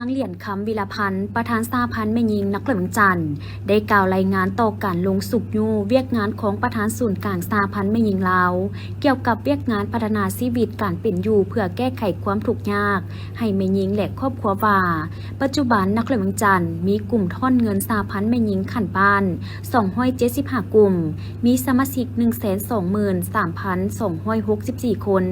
ນາງ ຫຼຽນຄຳ ວິລະພັນ ປະທານສະຫະພັນແມ່ຍິງນະຄອນຫຼວງວຽງຈັນ ໄດ້ກ່າວລາຍງານຕໍ່ການລົງຊຸກຍູ້ວຽກງານຂອງປະທານສູນກາງສະຫະພັນແມ່ຍິງລາວ ກ່ຽວກັບວຽກງານພັດທະນາຊີວິດການເປັນຢູ່ເພື່ອແກ້ໄຂຄວາມທຸກຍາກໃຫ້ແມ່ຍິງ ແລະ ຄອບຄົວວ່າ ປັດຈຸບັນນະຄອນຫຼວງວຽງຈັນມີກຸ່ມຖອນເງິນສະຫະພັນແມ່ຍິງຂັ້ນບ້ານ ສອງຮ້ອຍເຈັດສິບຫ້າກຸ່ມ, ມີສະມາຊິກ ໜຶ່ງແສນສອງໝື່ນສາມພັນສອງຮ້ອຍຫົກສິບສີ່ຄົນ.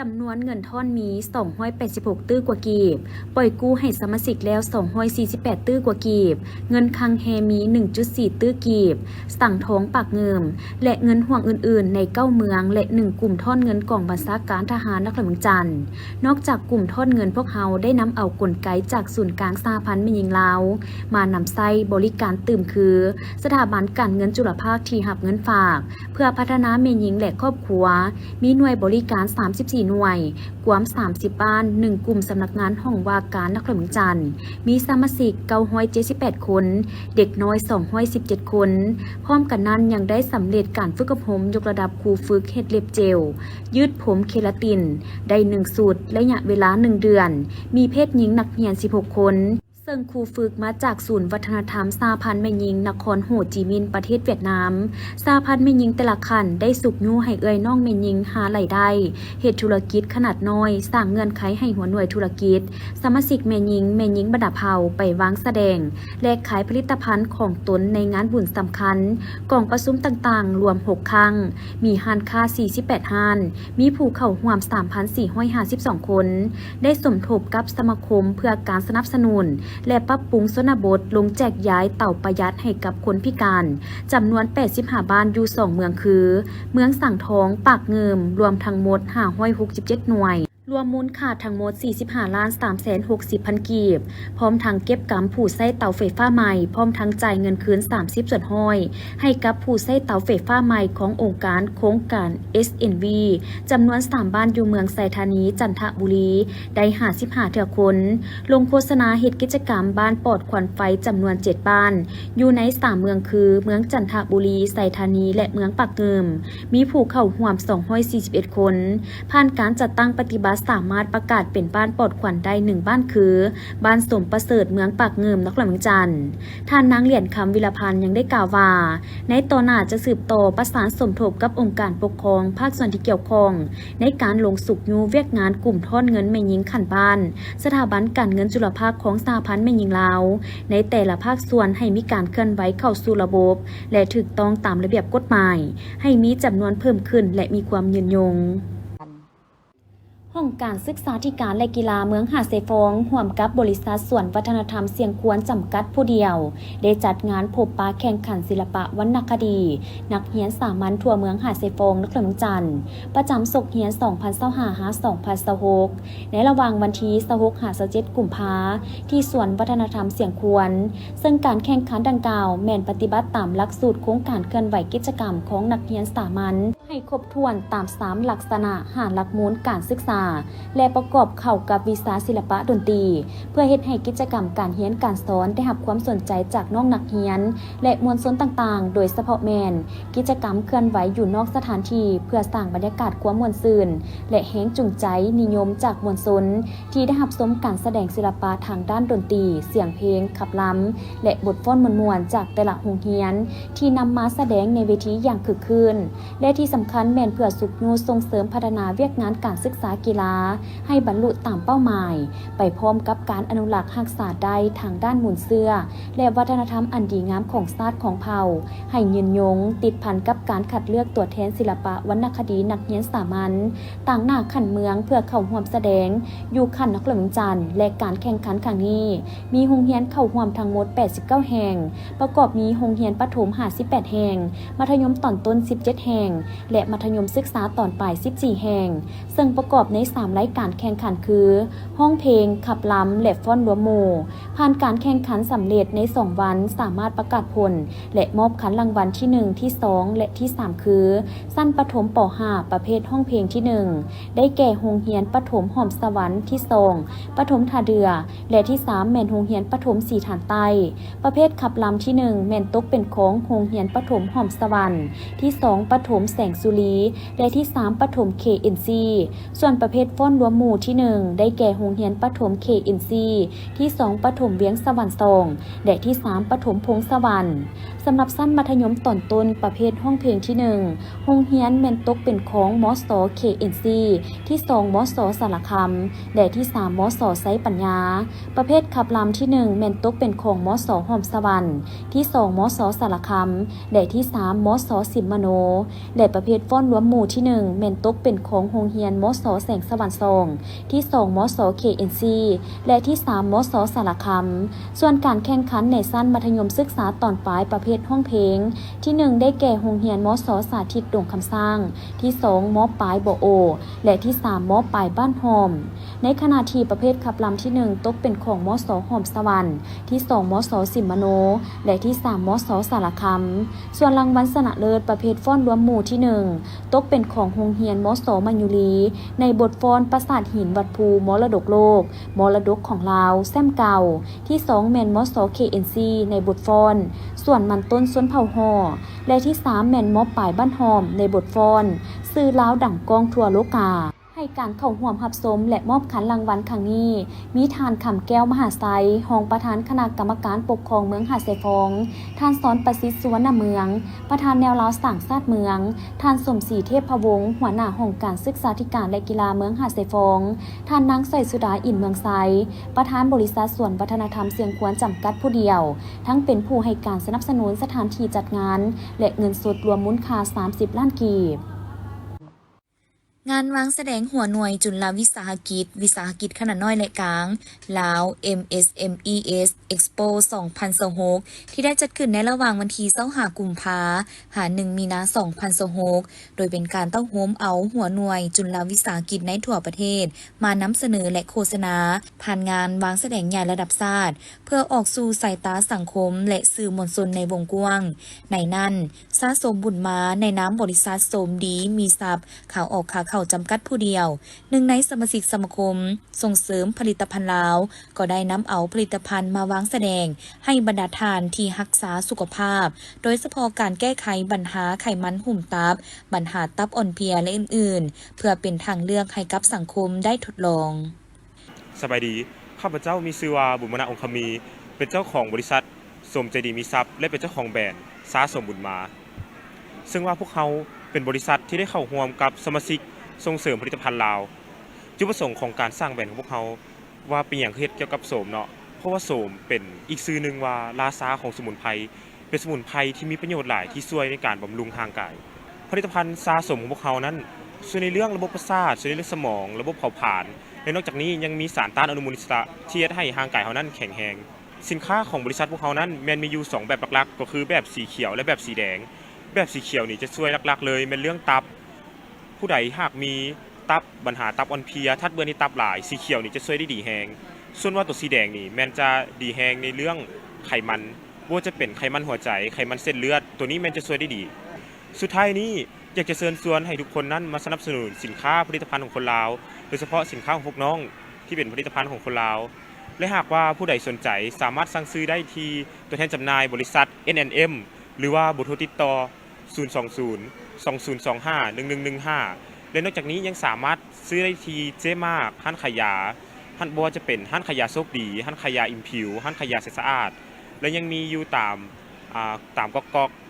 ຈຳນວນເງິນຖອນມີ ສອງຮ້ອຍແປດສິບຫົກຕື້ກວ່າກີບ, ປ່ອຍກູ້ໃຫ້ສະມາຊິກແລ້ວ ສອງຮ້ອຍສີ່ສິບແປດຕື້ກວ່າກີບ, ເງິນຄັງແຮ່ມີ ໜຶ່ງຈຸດສີ່ຕື້ກີບ, ສັງທອງປາກງື່ມ ແລະ ເງິນຮ່ວງອື່ນໆ ໃນເກົ້າເມືອງ ແລະ ໜຶ່ງກຸ່ມຖອນເງິນກອງບັນຊາການທະຫານນະຄອນຫຼວງວຽງຈັນ. ນອກຈາກກຸ່ມຖອນເງິນ, ພວກເຮົາໄດ້ນຳເອົາກົນໄກຈາກສູນກາງສະຫະພັນແມ່ຍິງລາວ ມານຳໃຊ້ບໍລິການຕື່ມຄື ສະຖາບັນການເງິນຈຸລະພາກທີ່ຮັບເງິນຝາກ ເພື່ອພັດທະນາແມ່ຍິງ ແລະ ຄອບຄົວ ມີໜ່ວຍບໍລິການ ສາມສິບສີ່ໜ່ວຍ, ກວມ ສາມສິບບ້ານ, ໜຶ່ງກຸ່ມສຳນັກງານຫ້ອງວ່າການນະຄອນຫຼວງວຽງຈັນ, ມີສະມາຊິກ ເກົ້າຮ້ອຍເຈັດສິບແປດຄົນ, ເດັກນ້ອຍ ສອງຮ້ອຍສິບເຈັດຄົນ. ພ້ອມກັນນັ້ນ, ຍັງໄດ້ສຳເລັດການຝຶກອົບຮົມຍົກລະດັບຄູຝຶກເຮັດເລັບເຈວ, ຍືດຜົມເຄລາຕິນ ໄດ້ໜຶ່ງຊຸດ, ໄລຍະເວລາໜຶ່ງເດືອນ, ມີເພດຍິງນັກຮຽນ ສິບຫົກຄົນ. ເຊິ່ງຄູຝຶກມາຈາກສູນວັດທະນະທຳສະຫະພັນແມ່ຍິງນະຄອນໂຮຈິມິນ ປະເທດຫວຽດນາມ. ສະຫະພັນແມ່ຍິງແຕ່ລະຂັ້ນໄດ້ຊຸກຍູ້ໃຫ້ເອື້ອຍນ້ອງແມ່ຍິງຫາລາຍໄດ້, ເຮັດທຸລະກິດຂະໜາດນ້ອຍ, ສ້າງເງື່ອນໄຂໃຫ້ຫົວໜ່ວຍທຸລະກິດ, ສະມາຊິກແມ່ຍິງ, ແມ່ຍິງບັນດາເຜົ່າໄປວາງສະແດງ ແລະ ຂາຍຜະລິດຕະພັນຂອງຕົນໃນງານບຸນສຳຄັນ, ກອງປະຊຸມຕ່າງໆ ລວມຫົກຄັ້ງ, ມີຮ້ານຄ້າ ສີ່ສິບແປດຮ້ານ, ມີຜູ້ເຂົ້າຮ່ວມ ສາມພັນສີ່ຮ້ອຍຫ້າສິບສອງຄົນ, ໄດ້ສົມທົບກັບສະມາຄົມເພື່ອການສະໜັບສະໜູນ ແລະ ປັບປຸງຊົນນະບົດ ລົງແຈກຢາຍເຕົາປະຢັດໃຫ້ກັບຄົນພິການ ຈຳນວນ ແປດສິບຫ້າບ້ານ ຢູ່ສອງເມືອງຄື ເມືອງສັງທອງ, ປາກງື່ມ, ລວມທັງໝົດ ຫ້າຮ້ອຍຫົກສິບເຈັດໜ່ວຍ, ລວມມູນຄ່າທັງໝົດ ສີ່ສິບຫ້າລ້ານສາມແສນຫົກສິບພັນກີບ, ພ້ອມທັງເກັບກຳຜູ້ໃຊ້ເຕົາໄຟຟ້າໃໝ່, ພ້ອມທັງຈ່າຍເງິນຄືນ ສາມສິບສ່ວນຮ້ອຍ ໃຫ້ກັບຜູ້ໃຊ້ເຕົາໄຟຟ້າໃໝ່ຂອງອົງການໂຄງການ ເອສເອັນວີ ຈຳນວນສາມບ້ານ ຢູ່ເມືອງໄຊທານີ, ຈັນທະບູລີ ໄດ້ຫ້າສິບຫ້າເທື່ອຄົນ, ລົງໂຄສະນາເຮັດກິດຈະກຳບ້ານປອດຄວັນໄຟ ຈຳນວນເຈັດບ້ານ ຢູ່ໃນສາມເມືອງຄື ເມືອງຈັນທະບູລີ, ໄຊທານີ ແລະ ເມືອງປາກງື່ມ, ມີຜູ້ເຂົ້າຮ່ວມ ສອງຮ້ອຍສີ່ສິບເອັດຄົນ. ຜ່ານການຈັດຕັ້ງປະຕິບັດ ສາມາດປະກາດເປັນບ້ານປອດຄວັນໄດ້ໜຶ່ງບ້ານຄື ບ້ານສົມປະເສີດ, ເມືອງປາກງື່ມ, ນະຄອນຫຼວງວຽງຈັນ. ທ່ານນາງ ຫຼຽນຄຳ ວິລະພັນ ຍັງໄດ້ກ່າວວ່າ ໃນຕໍ່ໜ້າຈະສືບຕໍ່ປະສານສົມທົບກັບອົງການປົກຄອງພາກສ່ວນທີ່ກ່ຽວຂ້ອງ ໃນການລົງຊຸກຍູ້ວຽກງານກຸ່ມຖອນເງິນແມ່ຍິງຂັ້ນບ້ານ, ສະຖາບັນການເງິນຈຸລະພາກຂອງສະຫະພັນແມ່ຍິງລາວ ໃນແຕ່ລະພາກສ່ວນໃຫ້ມີການເຄື່ອນໄຫວເຂົ້າສູ່ລະບົບ ແລະ ຖືກຕ້ອງຕາມລະບຽບກົດໝາຍ, ໃຫ້ມີຈຳນວນເພີ່ມຂຶ້ນ ແລະ ມີຄວາມຍືນຍົງ. ຫ້ອງການສຶກສາທິການ ແລະ ກິລາເມືອງຫາດຊາຍຟອງ ຮ່ວມກັບບໍລິສັດສວນວັດທະນະທຳຊຽງຄວນ ຈຳກັດຜູ້ດຽວ ໄດ້ຈັດງານພົບປະແຂ່ງຂັນສິລະປະວັນນະຄະດີ ນັກຮຽນສາມັນທົ່ວເມືອງຫາດຊາຍຟອງ ນະຄອນຫຼວງວຽງຈັນ ປະຈຳສົກຮຽນ ສອງພັນຊາວຫ້າ ຫາ ສອງພັນຊາວຫົກ ໃນລະຫວ່າງວັນທີ ຊາວຫົກ ຫາ ຊາວເຈັດ ກຸມພາ ທີ່ສວນວັດທະນະທຳຊຽງຄວນ, ເຊິ່ງການແຂ່ງຂັນດັ່ງກ່າວແມ່ນປະຕິບັດຕາມຫຼັກສູດໂຄງການເຄື່ອນໄຫວກິດຈະກຳຂອງນັກຮຽນສາມັນ ໃຫ້ຄົບຖ້ວນຕາມສາມລັກສະນະ ຫ້າຫຼັກມູນການສຶກສາ ແລະ ປະກອບເຂົ້າກັບວິຊາສິລະປະດົນຕີ ເພື່ອເຮັດໃຫ້ກິດຈະກຳການຮຽນການສອນໄດ້ຮັບຄວາມສົນໃຈຈາກນ້ອງນັກຮຽນ ແລະ ມວນຊົນຕ່າງໆ, ໂດຍສະເພາະແມ່ນກິດຈະກຳເຄື່ອນໄຫວຢູ່ນອກສະຖານທີ່ ເພື່ອສ້າງບັນຍາກາດຄວາມມ່ວນຊື່ນ ແລະ ແຮງຈູງໃຈນິຍົມຈາກມວນຊົນ ທີ່ໄດ້ຮັບຊົມການສະແດງສິລະປະທາງດ້ານດົນຕີ, ສຽງເພງ, ຂັບລຳ ແລະ ບົດຟ້ອນມ່ວນໆ ຈາກແຕ່ລະໂຮງຮຽນ ທີ່ນຳມາສະແດງໃນເວທີຢ່າງຄຶກຄື້ນ ແລະ ທີ່ສຳຄັນແມ່ນເພື່ອຊຸກຍູ້ສົ່ງເສີມພັດທະນາວຽກງານການສຶກສາກິລາໃຫ້ບັນລຸຕາມເປົ້າໝາຍ, ໄປພ້ອມກັບການອະນຸລັກຮັກສາໄດ້ທາງດ້ານມູນເຊື້ອ ແລະ ວັດທະນະທຳອັນດີງາມຂອງຊາດຂອງເຜົ່າ ໃຫ້ຍືນຍົງ, ຕິດພັນກັບການຄັດເລືອກຕົວແທນສິລະປະວັນນະຄະດີນັກຮຽນສາມັນ ຕາງໜ້າຂັ້ນເມືອງ ເພື່ອເຂົ້າຮ່ວມສະແດງຢູ່ຂັ້ນນະຄອນຫຼວງວຽງຈັນ ແລະ ການແຂ່ງຂັນຄັ້ງນີ້ ມີໂຮງຮຽນເຂົ້າຮ່ວມທັງໝົດ ແປດສິບເກົ້າແຫ່ງ, ປະກອບມີໂຮງຮຽນປະຖົມ ຫ້າສິບແປດແຫ່ງ, ມັດທະຍົມຕອນຕົ້ນ ສິບເຈັດແຫ່ງ ແລະ ມັດທະຍົມສຶກສາຕອນປາຍ ສິບສີ່ແຫ່ງ, ເຊິ່ງປະກອບໃນສາມລາຍການແຂ່ງຂັນຄື ຮ້ອງເພງ, ຂັບລຳ ແລະ ຟ້ອນລວມໝູ່. ຜ່ານການແຂ່ງຂັນສຳເລັດໃນສອງວັນ, ສາມາດປະກາດຜົນ ແລະ ມອບຄັນລາງວັນທີໜຶ່ງ, ທີສອງ ແລະ ທີສາມ ຄື ຊັ້ນປະຖົມ ປໍຫ້າ ປະເພດຮ້ອງເພງທີໜຶ່ງ ໄດ້ແກ່ໂຮງຮຽນປະຖົມຫອມສະຫວັນ, ທີສອງ ປະຖົມທ່າເດື່ອ ແລະ ທີສາມ ແມ່ນໂຮງຮຽນປະຖົມສີຖານໃຕ້. ປະເພດຂັບລຳທີໜຶ່ງ ແມ່ນຕົກເປັນຂອງໂຮງຮຽນປະຖົມຫອມສະຫວັນ, ທີສອງ ປະຖົມແສງສຸລີ ແລະ ທີສາມ ປະຖົມ ເຄເອັນຊີ. ສ່ວນ ປະເພດຟ້ອນລວມໝູ່ທີໜຶ່ງ ໄດ້ແກ່ໂຮງຮຽນປະຖົມ ເຄເອັນຊີ, ທີສອງ ປະຖົມວຽງສະຫວັນສອງ ແລະ ທີສາມ ປະຖົມພົງສະຫວັນ. ສຳລັບຊັ້ນມັດທະຍົມຕອນຕົ້ນ ປະເພດຮ້ອງເພງທີໜຶ່ງ ໂຮງຮຽນແມ່ນຕົກເປັນຂອງ ມສ ເຄເອັນຊີ, ທີສອງ ມສ ສາລະຄຳ ແລະ ທີສາມ ມສ ໄຊປັນຍາ. ປະເພດຂັບລຳທີໜຶ່ງ ແມ່ນຕົກເປັນຂອງ ມສ ຫອມສະຫວັນ, ທີສອງ ມສ ສາລະຄຳ ແລະ ທີສາມ ມສ ສິມມະໂນ ແລະ ປະເພດຟ້ອນລວມໝູ່ທີໜຶ່ງ ແມ່ນຕົກເປັນຂອງໂຮງຮຽນ ມສ ແສງສະຫວັນສອງ, ທີສອງ ມສ ເຄເອັນຊີ ແລະ ທີສາມ ມສ ສາລະຄຳ. ສ່ວນການແຂ່ງຂັນໃນຊັ້ນມັດທະຍົມສຶກສາຕອນປາຍປະເພດຮ້ອງເພງ ທີໜຶ່ງ ໄດ້ແກ່ໂຮງຮຽນ ມສ ສາທິດດົງຄຳຊ້າງ, ທີສອງ ມປາຍ ບໍ່ໂອ ແລະ ທີສາມ ມປາຍ ບ້ານຫ້ອມ. ໃນຂະນະທີ່ປະເພດຂັບລຳທີໜຶ່ງ ຕົກເປັນຂອງ ມສ ຫອມສະຫວັນ, ທີສອງ ມສ ສິມມະໂນ ແລະ ທີສາມ ມສ ສາລະຄຳ. ສ່ວນລາງວັນຊະນະເລີດປະເພດຟ້ອນລວມໝູ່ທີໜຶ່ງ ຕົກເປັນຂອງໂຮງຮຽນ ມສ ມະຍຸລີ ໃນບົດຟ້ອນປາສາດຫີນວັດພູ ມໍລະດົກໂລກ ມໍລະດົກຂອງລາວ ແຊ້ມເກົ່າ, ທີສອງ ແມ່ນ ມສ ເຄເອັນຊີ ໃນບົດຟ້ອນສວນມັນຕົ້ນຊົນເຜົ່າຫໍ່ ແລະ ທີສາມ ແມ່ນ ມປາຍ ບ້ານຫ້ອມ ໃນບົດຟ້ອນຊື່ລາວດັງກ້ອງທົ່ວໂລກາ. ໃຫ້ການເຂົ້າຮ່ວມຮັບຊົມ ແລະ ມອບຂັນລາງວັນຄັ້ງນີ້ ມີທ່ານ ຄຳແກ້ວ ມະຫາໄຊ ຮອງປະທານຄະນະກຳມະການປົກຄອງເມືອງຫາດຊາຍຟອງ, ທ່ານ ສອນປະສິດ ສຸວັນນະເມືອງ ປະທານແນວລາວສ້າງຊາດເມືອງ, ທ່ານ ສົມສີ ເທບພະວົງ ຫົວໜ້າຫ້ອງການສຶກສາທິການ ແລະ ກິລາເມືອງຫາດຊາຍຟອງ, ທ່ານ ນາງ ສອຍສຸດາ ອິນເມືອງໄຊ ປະທານບໍລິສັດສວນວັດທະນະທຳຊຽງຂວານຈຳກັດຜູ້ດຽວ, ທັງເປັນຜູ້ໃຫ້ການສະໜັບສະໜູນສະຖານທີ່ຈັດງານ ແລະ ເງິນສົດລວມມູນຄ່າສາມສິບລ້ານກີບ. ງານວາງສະແດງຫົວໜ່ວຍຈຸນລະວິສາຫະກິດ, ວິສາຫະກິດຂະໜາດນ້ອຍ ແລະ ກາງ ລາວ ເອັມເອສເອັມອີ ເອັກສໂປ ສອງພັນຊາວຫົກ ທີ່ໄດ້ຈັດຂຶ້ນໃນລະຫວ່າງວັນທີຊາວຫ້າ ກຸມພາ ຫາ ໜຶ່ງ ມີນາ ສອງພັນຊາວຫົກ ໂດຍເປັນການເຕົ້າໂຮມເອົາຫົວໜ່ວຍຈຸນລະວິສາຫະກິດໃນທົ່ວປະເທດ ມານຳສະເໜີ ແລະ ໂຄສະນາ ຜ່ານງານວາງສະແດງໃຫຍ່ລະດັບຊາດ ເພື່ອອອກສູ່ສາຍຕາສັງຄົມ ແລະ ສື່ມວນຊົນໃນວົງກວ້າງ. ໃນນັ້ນ, ຊາ ສົມບຸນມາ ໃນນາມບໍລິສັດ ສົມດີມີຊັບ ຂາອອກຂາເຂົ້າ ຈຳກັດຜູ້ດຽວ, ໜຶ່ງໃນສະມາຊິກສະມາຄົມສົ່ງເສີມຜະລິດຕະພັນລາວ ກໍໄດ້ນຳເອົາຜະລິດຕະພັນມາວາງສະແດງໃຫ້ບັນດາທ່ານທີ່ຮັກສາສຸຂະພາບ, ໂດຍສະເພາະການແກ້ໄຂບັນຫາໄຂມັນຫຸ້ມຕັບ, ບັນຫາຕັບອ່ອນເພຍ ແລະ ອື່ນໆ ເພື່ອເປັນທາງເລືອກໃຫ້ກັບສັງຄົມໄດ້ທົດລອງ. ສະບາຍດີ, ຂ້າພະເຈົ້າມີຊື່ວ່າ ບຸນມະນະ ອົງຄະມີ, ເປັນເຈົ້າຂອງບໍລິສັດ ສົມໃຈດີມີຊັບ ແລະ ເປັນເຈົ້າຂອງແບຣນ ຊາ ສົມບຸນມາ, ເຊິ່ງວ່າພວກເຮົາເປັນບໍລິສັດທີ່ໄດ້ເຂົ້າຮ່ວມກັບສະມາຊິກສົ່ງເສີມຜະລິດຕະພັນລາວ. ຈຸດປະສົງຂອງການສ້າງແບຣນຂອງພວກເຮົາ ວ່າເປັນຫຍັງຄືເຮັດກ່ຽວກັບໂສມເນາະ, ເພາະວ່າໂສມເປັນອີກຊື່ໜຶ່ງວ່າລາຊາຂອງສະໝຸນໄພ, ເປັນສະໝຸນໄພທີ່ມີປະໂຫຍດຫຼາຍທີ່ຊ່ວຍໃນການບຳລຸງຮ່າງກາຍ. ຜະລິດຕະພັນຊາໂສມຂອງພວກເຮົານັ້ນ ຊ່ວຍໃນເລື່ອງລະບົບປະສາດ, ຊ່ວຍໃນເລື່ອງສະໝອງ, ລະບົບເຜົາຜານ ແລະ ນອກຈາກນີ້ຍັງມີສານຕ້ານອະນຸມູນອິດສະຫຼະທີ່ເຮັດໃຫ້ຮ່າງກາຍເຮົານັ້ນແຂງແຮງ. ສິນຄ້າຂອງບໍລິສັດພວກເຮົານັ້ນແມ່ນມີຢູ່ສອງແບບຫຼັກໆ ກໍຄືແບບສີຂຽວ ແລະ ແບບສີແດງ. ແບບສີຂຽວນີ້ຈະຊ່ວຍຫຼັກໆເລີຍແມ່ນເລື່ອງຕັບ, ຜູ້ໃດຫາກມີຕັບ, ບັນຫາຕັບອ່ອນເພຍ, ທາດເບື່ອໃນຕັບຫຼາຍ, ສີຂຽວນີ້ຈະຊ່ວຍໄດ້ດີແຮງ. ສ່ວນວ່າໂຕສີແດງນີ້ແມ່ນຈະດີແຮງໃນເລື່ອງໄຂມັນ, ບໍ່ວ່າຈະເປັນໄຂມັນຫົວໃຈ, ໄຂມັນເສັ້ນເລືອດ, ໂຕນີ້ແມ່ນຈະຊ່ວຍໄດ້ດີ. ສຸດທ້າຍນີ້ ຢາກຈະເຊີນຊວນໃຫ້ທຸກຄົນນັ້ນມາສະໜັບສະໜູນສິນຄ້າຜະລິດຕະພັນຂອງຄົນລາວ, ໂດຍສະເພາະສິນຄ້າຂອງພວກນ້ອງທີ່ເປັນຜະລິດຕະພັນຂອງຄົນລາວ ແລະ ຫາກວ່າຜູ້ໃດສົນໃຈສາມາດສັ່ງຊື້ໄດ້ທີ່ຕົວແທນຈຳໜ່າຍບໍລິສັດ ເອັນແອນເອັມ ຫຼືວ່າເບີໂທຕິດຕໍ່ ສູນສອງສູນ ສອງສູນສອງຫ້າ ໜຶ່ງໜຶ່ງໜຶ່ງຫ້າ ແລະ ນອກຈາກນີ້ຍັງສາມາດຊື້ໄດ້ທີ່ເຈມາກ, ຮ້ານຂາຍຢາ, ຮ້ານ ບໍ່ວ່າຈະເປັນຮ້ານຂາຍຢາໂຊກດີ, ຮ້ານຂາຍຢາອິມພິວ, ຮ້ານຂາຍຢາໃສສະອາດ ແລະ ຍັງມີຢູ່ຕາມ ອາ ຕາມກອກໆ.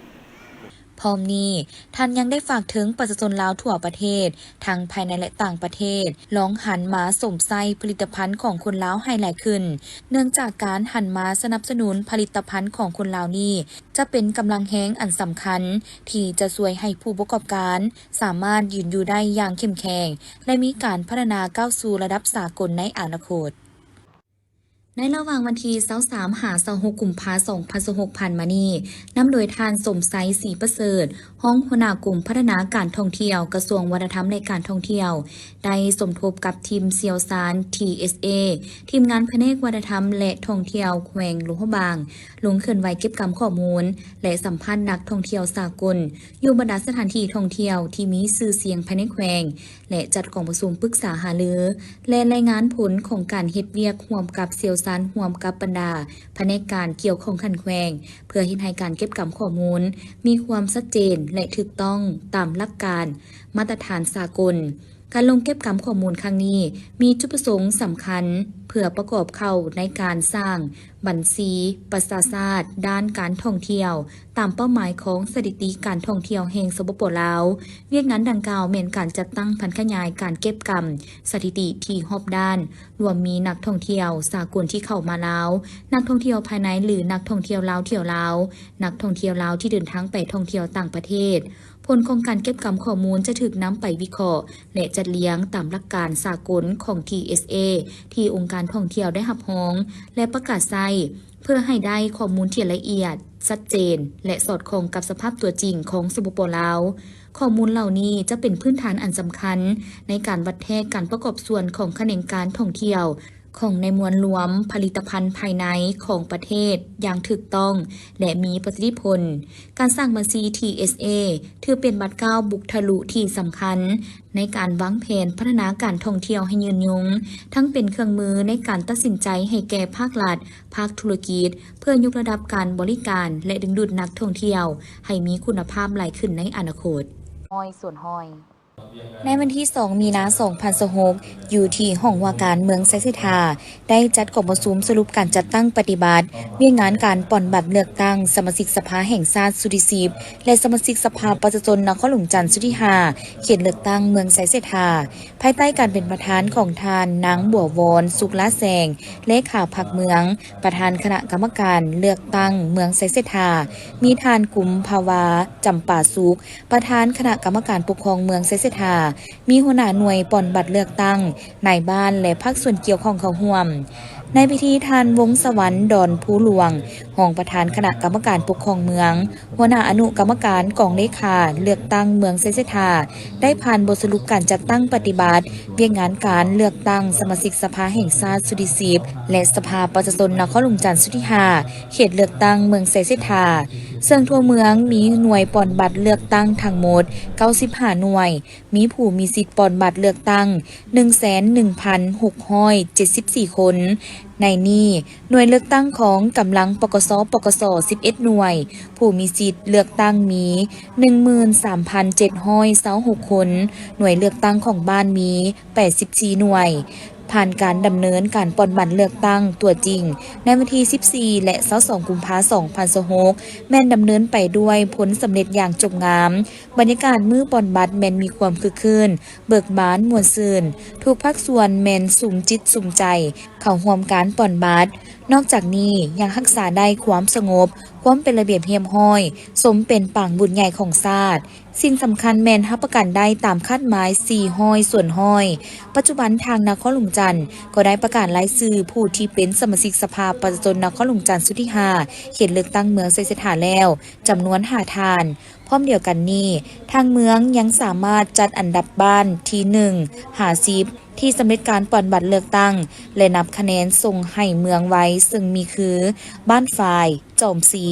ພ້ອມນີ້, ທ່ານຍັງໄດ້ຝາກເຖິງປະຊາຊົນລາວທົ່ວປະເທດ, ທັງພາຍໃນ ແລະ ຕ່າງປະເທດ, ລອງຫັນມາຊົມໃຊ້ຜະລິດຕະພັນຂອງຄົນລາວໃຫ້ຫຼາຍຂຶ້ນ, ເນື່ອງຈາກການຫັນມາສະໜັບສະໜູນຜະລິດຕະພັນຂອງຄົນລາວນີ້ ຈະເປັນກຳລັງແຮງອັນສຳຄັນ ທີ່ຈະຊ່ວຍໃຫ້ຜູ້ປະກອບການສາມາດຢືນຢູ່ໄດ້ຢ່າງເຂັ້ມແຂງ ແລະ ມີການພັດທະນາກ້າວສູ່ລະດັບສາກົນໃນອະນາຄົດ. ໃນລະຫວ່າງວັນທີຊາວສາມ ຫາ ຊາວຫົກ ກຸມພາ ສອງພັນຊາວຫົກ ຜ່ານມານີ້, ນຳໂດຍທ່ານ ສົມໄຊ ສີປະເສີດ, ຮອງຫົວໜ້າກົມພັດທະນາການທ່ອງທ່ຽວ, ກະຊວງວັດທະນະທຳ ແລະ ການທ່ອງທ່ຽວ, ໄດ້ສົມທົບກັບທີມຊ່ຽວຊານ ທີເອສເອ, ທີມງານພະແນກວັດທະນະທຳ ແລະ ທ່ອງທ່ຽວແຂວງຫຼວງພະບາງ, ລົງເຄື່ອນໄຫວເກັບກຳຂໍ້ມູນ ແລະ ສຳພາດນັກທ່ອງທ່ຽວສາກົນ ຢູ່ບັນດາສະຖານທີ່ທ່ອງທ່ຽວທີ່ມີຊື່ສຽງພາຍໃນແຂວງ ແລະ ຈັດກອງປະຊຸມປຶກສາຫາລື ແລະ ລາຍງານຜົນຂອງການເຮັດວຽກຮ່ວມກັບຊ່ຽວຊານ ຮ່ວມກັບບັນດາພະແນກການກ່ຽວຂ້ອງຂັ້ນແຂວງ ເພື່ອເຮັດໃຫ້ການເກັບກຳຂໍ້ມູນມີຄວາມຊັດເຈນ ແລະ ຖືກຕ້ອງຕາມຫຼັກການມາດຕະຖານສາກົນ. ການລົງເກັບກຳຂໍ້ມູນຄັ້ງນີ້ ມີຈຸດປະສົງສຳຄັນເພື່ອປະກອບເຂົ້າໃນການສ້າງບັນຊີປະຊາຊາດດ້ານການທ່ອງທ່ຽວ ຕາມເປົ້າໝາຍຂອງສະຖິຕິການທ່ອງທ່ຽວແຫ່ງ ສປປ ລາວ. ວຽກງານດັ່ງກ່າວແມ່ນການຈັດຕັ້ງຜັນຂະຫຍາຍການເກັບກຳສະຖິຕິທີ່ຮອບດ້ານ, ລວມມີນັກທ່ອງທ່ຽວສາກົນທີ່ເຂົ້າມາລາວ, ນັກທ່ອງທ່ຽວພາຍໃນ ຫຼື ນັກທ່ອງທ່ຽວລາວທ່ຽວລາວ, ນັກທ່ອງທ່ຽວລາວທີ່ເດີນທາງໄປທ່ອງທ່ຽວຕ່າງປະເທດ. ຜົນຂອງການເກັບກຳຂໍ້ມູນຈະຖືກນຳໄປວິເຄາະ ແລະ ຈັດລຽງຕາມຫຼັກການສາກົນຂອງ ທີເອສເອ ທີ່ອົງການທ່ອງທ່ຽວໄດ້ຮັບຮອງ ແລະ ປະກາດໃຊ້ ເພື່ອໃຫ້ໄດ້ຂໍ້ມູນທີ່ລະອຽດ, ຊັດເຈນ ແລະ ສອດຄ່ອງກັບສະພາບຕົວຈິງຂອງ ສປປ ລາວ. ຂໍ້ມູນເຫຼົ່ານີ້ຈະເປັນພື້ນຖານອັນສຳຄັນໃນການວັດແທກການປະກອບສ່ວນຂອງຂະແໜງການທ່ອງທ່ຽວ ຂອງໃນມວນລວມຜະລິດຕະພັນພາຍໃນຂອງປະເທດຢ່າງຖືກຕ້ອງ ແລະ ມີປະສິດທິຜົນ. ການສ້າງບັນຊີ ທີເອສເອ ຖືເປັນບາດກ້າວບຸກທະລຸທີ່ສຳຄັນໃນການວາງແຜນພັດທະນາການທ່ອງທ່ຽວໃຫ້ຍືນຍົງ, ທັງເປັນເຄື່ອງມືໃນການຕັດສິນໃຈໃຫ້ແກ່ພາກລັດ, ພາກທຸລະກິດ ເພື່ອຍົກລະດັບການບໍລິການ ແລະ ດຶງດູດນັກທ່ອງທ່ຽວໃຫ້ມີຄຸນນະພາບຫຼາຍຂຶ້ນໃນອະນາຄົດ. ຮ້ອຍສ່ວນຮ້ອຍ. ໃນວັນທີສອງ ມີນາ ສອງພັນຊາວຫົກ ຢູ່ທີ່ຫ້ອງວ່າການເມືອງໄຊເສດຖາ ໄດ້ຈັດກອງປະຊຸມສະຫຼຸບການຈັດຕັ້ງປະຕິບັດວຽກງານການປ່ອນບັດເລືອກຕັ້ງສະມາຊິກສະພາແຫ່ງຊາດຊຸດທີສິບ ແລະ ສະມາຊິກສະພາປະຊາຊົນນະຄອນຫຼວງຈັນຊຸດທີຫ້າ ເຂດເລືອກຕັ້ງເມືອງໄຊເສດຖາ ພາຍໃຕ້ການເປັນປະທານຂອງທ່ານນາງ ບົວວອນ ສຸກລາແສງ ເລຂາພັກເມືອງ, ປະທານຄະນະກຳມະການເລືອກຕັ້ງເມືອງໄຊເສດຖາ, ມີທ່ານ ກຸມພາວາ ຈຳປາສຸກ ປະທານຄະນະກຳມະການປົກຄອງເມືອງໄຊເສດຖາ, ມີຫົວໜ້າໜ່ວຍປ່ອນບັດເລືອກຕັ້ງ, ນາຍບ້ານ ແລະ ພາກສ່ວນກ່ຽວຂ້ອງເຂົ້າຮ່ວມ. ໃນພິທີ ທ່ານ ວົງສະຫວັນ ດອນພູຫຼວງ ຮອງປະທານຄະນະກຳມະການປົກຄອງເມືອງ, ຫົວໜ້າອະນຸກຳມະການກອງເລຂາເລືອກຕັ້ງເມືອງໄຊເສດຖາ ໄດ້ຜ່ານບົດສະຫຼຸບການຈັດຕັ້ງປະຕິບັດວຽກງານການເລືອກຕັ້ງສະມາຊິກສະພາແຫ່ງຊາດຊຸດທີສິບ ແລະ ສະພາປະຊາຊົນນະຄອນຫຼວງຈັນຊຸດທີຫ້າ ເຂດເລືອກຕັ້ງເມືອງໄຊເສດຖາ, ເຊິ່ງທົ່ວເມືອງມີໜ່ວຍປ່ອນບັດເລືອກຕັ້ງທັງໝົດເກົ້າສິບຫ້າໜ່ວຍ, ມີຜູ້ມີສິດປ່ອນບັດເລືອກຕັ້ງໜຶ່ງແສນໜຶ່ງພັນຫົກຮ້ອຍເຈັດສິບສີ່ຄົນ. ໃນນີ້ ໜ່ວຍເລືອກຕັ້ງຂອງກຳລັງ ປກສ, ປກສ ສິບເອັດໜ່ວຍ, ຜູ້ມີສິດເລືອກຕັ້ງມີໜຶ່ງໝື່ນສາມພັນເຈັດຮ້ອຍຊາວຫົກຄົນ, ໜ່ວຍເລືອກຕັ້ງຂອງບ້ານມີແປດສິບສີ່ໜ່ວຍ. ຜ່ານການດຳເນີນການປ່ອນບັດເລືອກຕັ້ງຕົວຈິງໃນວັນທີສິບສີ່ ແລະ ຊາວສອງ ກຸມພາ ສອງພັນຊາວຫົກ ແມ່ນດຳເນີນໄປດ້ວຍຜົນສຳເລັດຢ່າງຈົບງາມ. ບັນຍາກາດມື້ປ່ອນບັດແມ່ນມີຄວາມຄຶກຄື້ນ, ເບີກບານ, ມ່ວນຊື່ນ, ທຸກພາກສ່ວນແມ່ນສຸມຈິດສຸມໃຈເຂົ້າຮ່ວມການປ່ອນບັດ. ນອກຈາກນີ້ຍັງຮັກສາໄດ້ຄວາມສະຫງົບ, ຄວາມເປັນລະບຽບຮຽບຮ້ອຍ, ສົມເປັນປາງບຸນໃຫຍ່ຂອງຊາດ. ສິ່ງສຳຄັນແມ່ນຮັບປະກັນໄດ້ຕາມຄາດໝາຍສີ່ຮ້ອຍສ່ວນຮ້ອຍ. ປັດຈຸບັນທາງນະຄອນຫຼວງຈັນກໍໄດ້ປະກາດລາຍຊື່ຜູ້ທີ່ເປັນສະມາຊິກສະພາປະຊາຊົນນະຄອນຫຼວງຈັນຊຸດທີຫ້າ ເຂດເລືອກຕັ້ງເມືອງໄຊເສດຖາແລ້ວ ຈຳນວນຫ້າທ່ານ. ພ້ອມດຽວກັນນີ້, ທາງເມືອງຍັງສາມາດຈັດອັນດັບບ້ານທີໜຶ່ງຫາສິບ ທີ່ສຳເລັດການປ່ອນບັດເລືອກຕັ້ງ ແລະ ນັບຄະແນນສົ່ງໃຫ້ເມືອງໄວ, ເຊິ່ງມີຄື ບ້ານຝາຍ, ຈອມຊີ,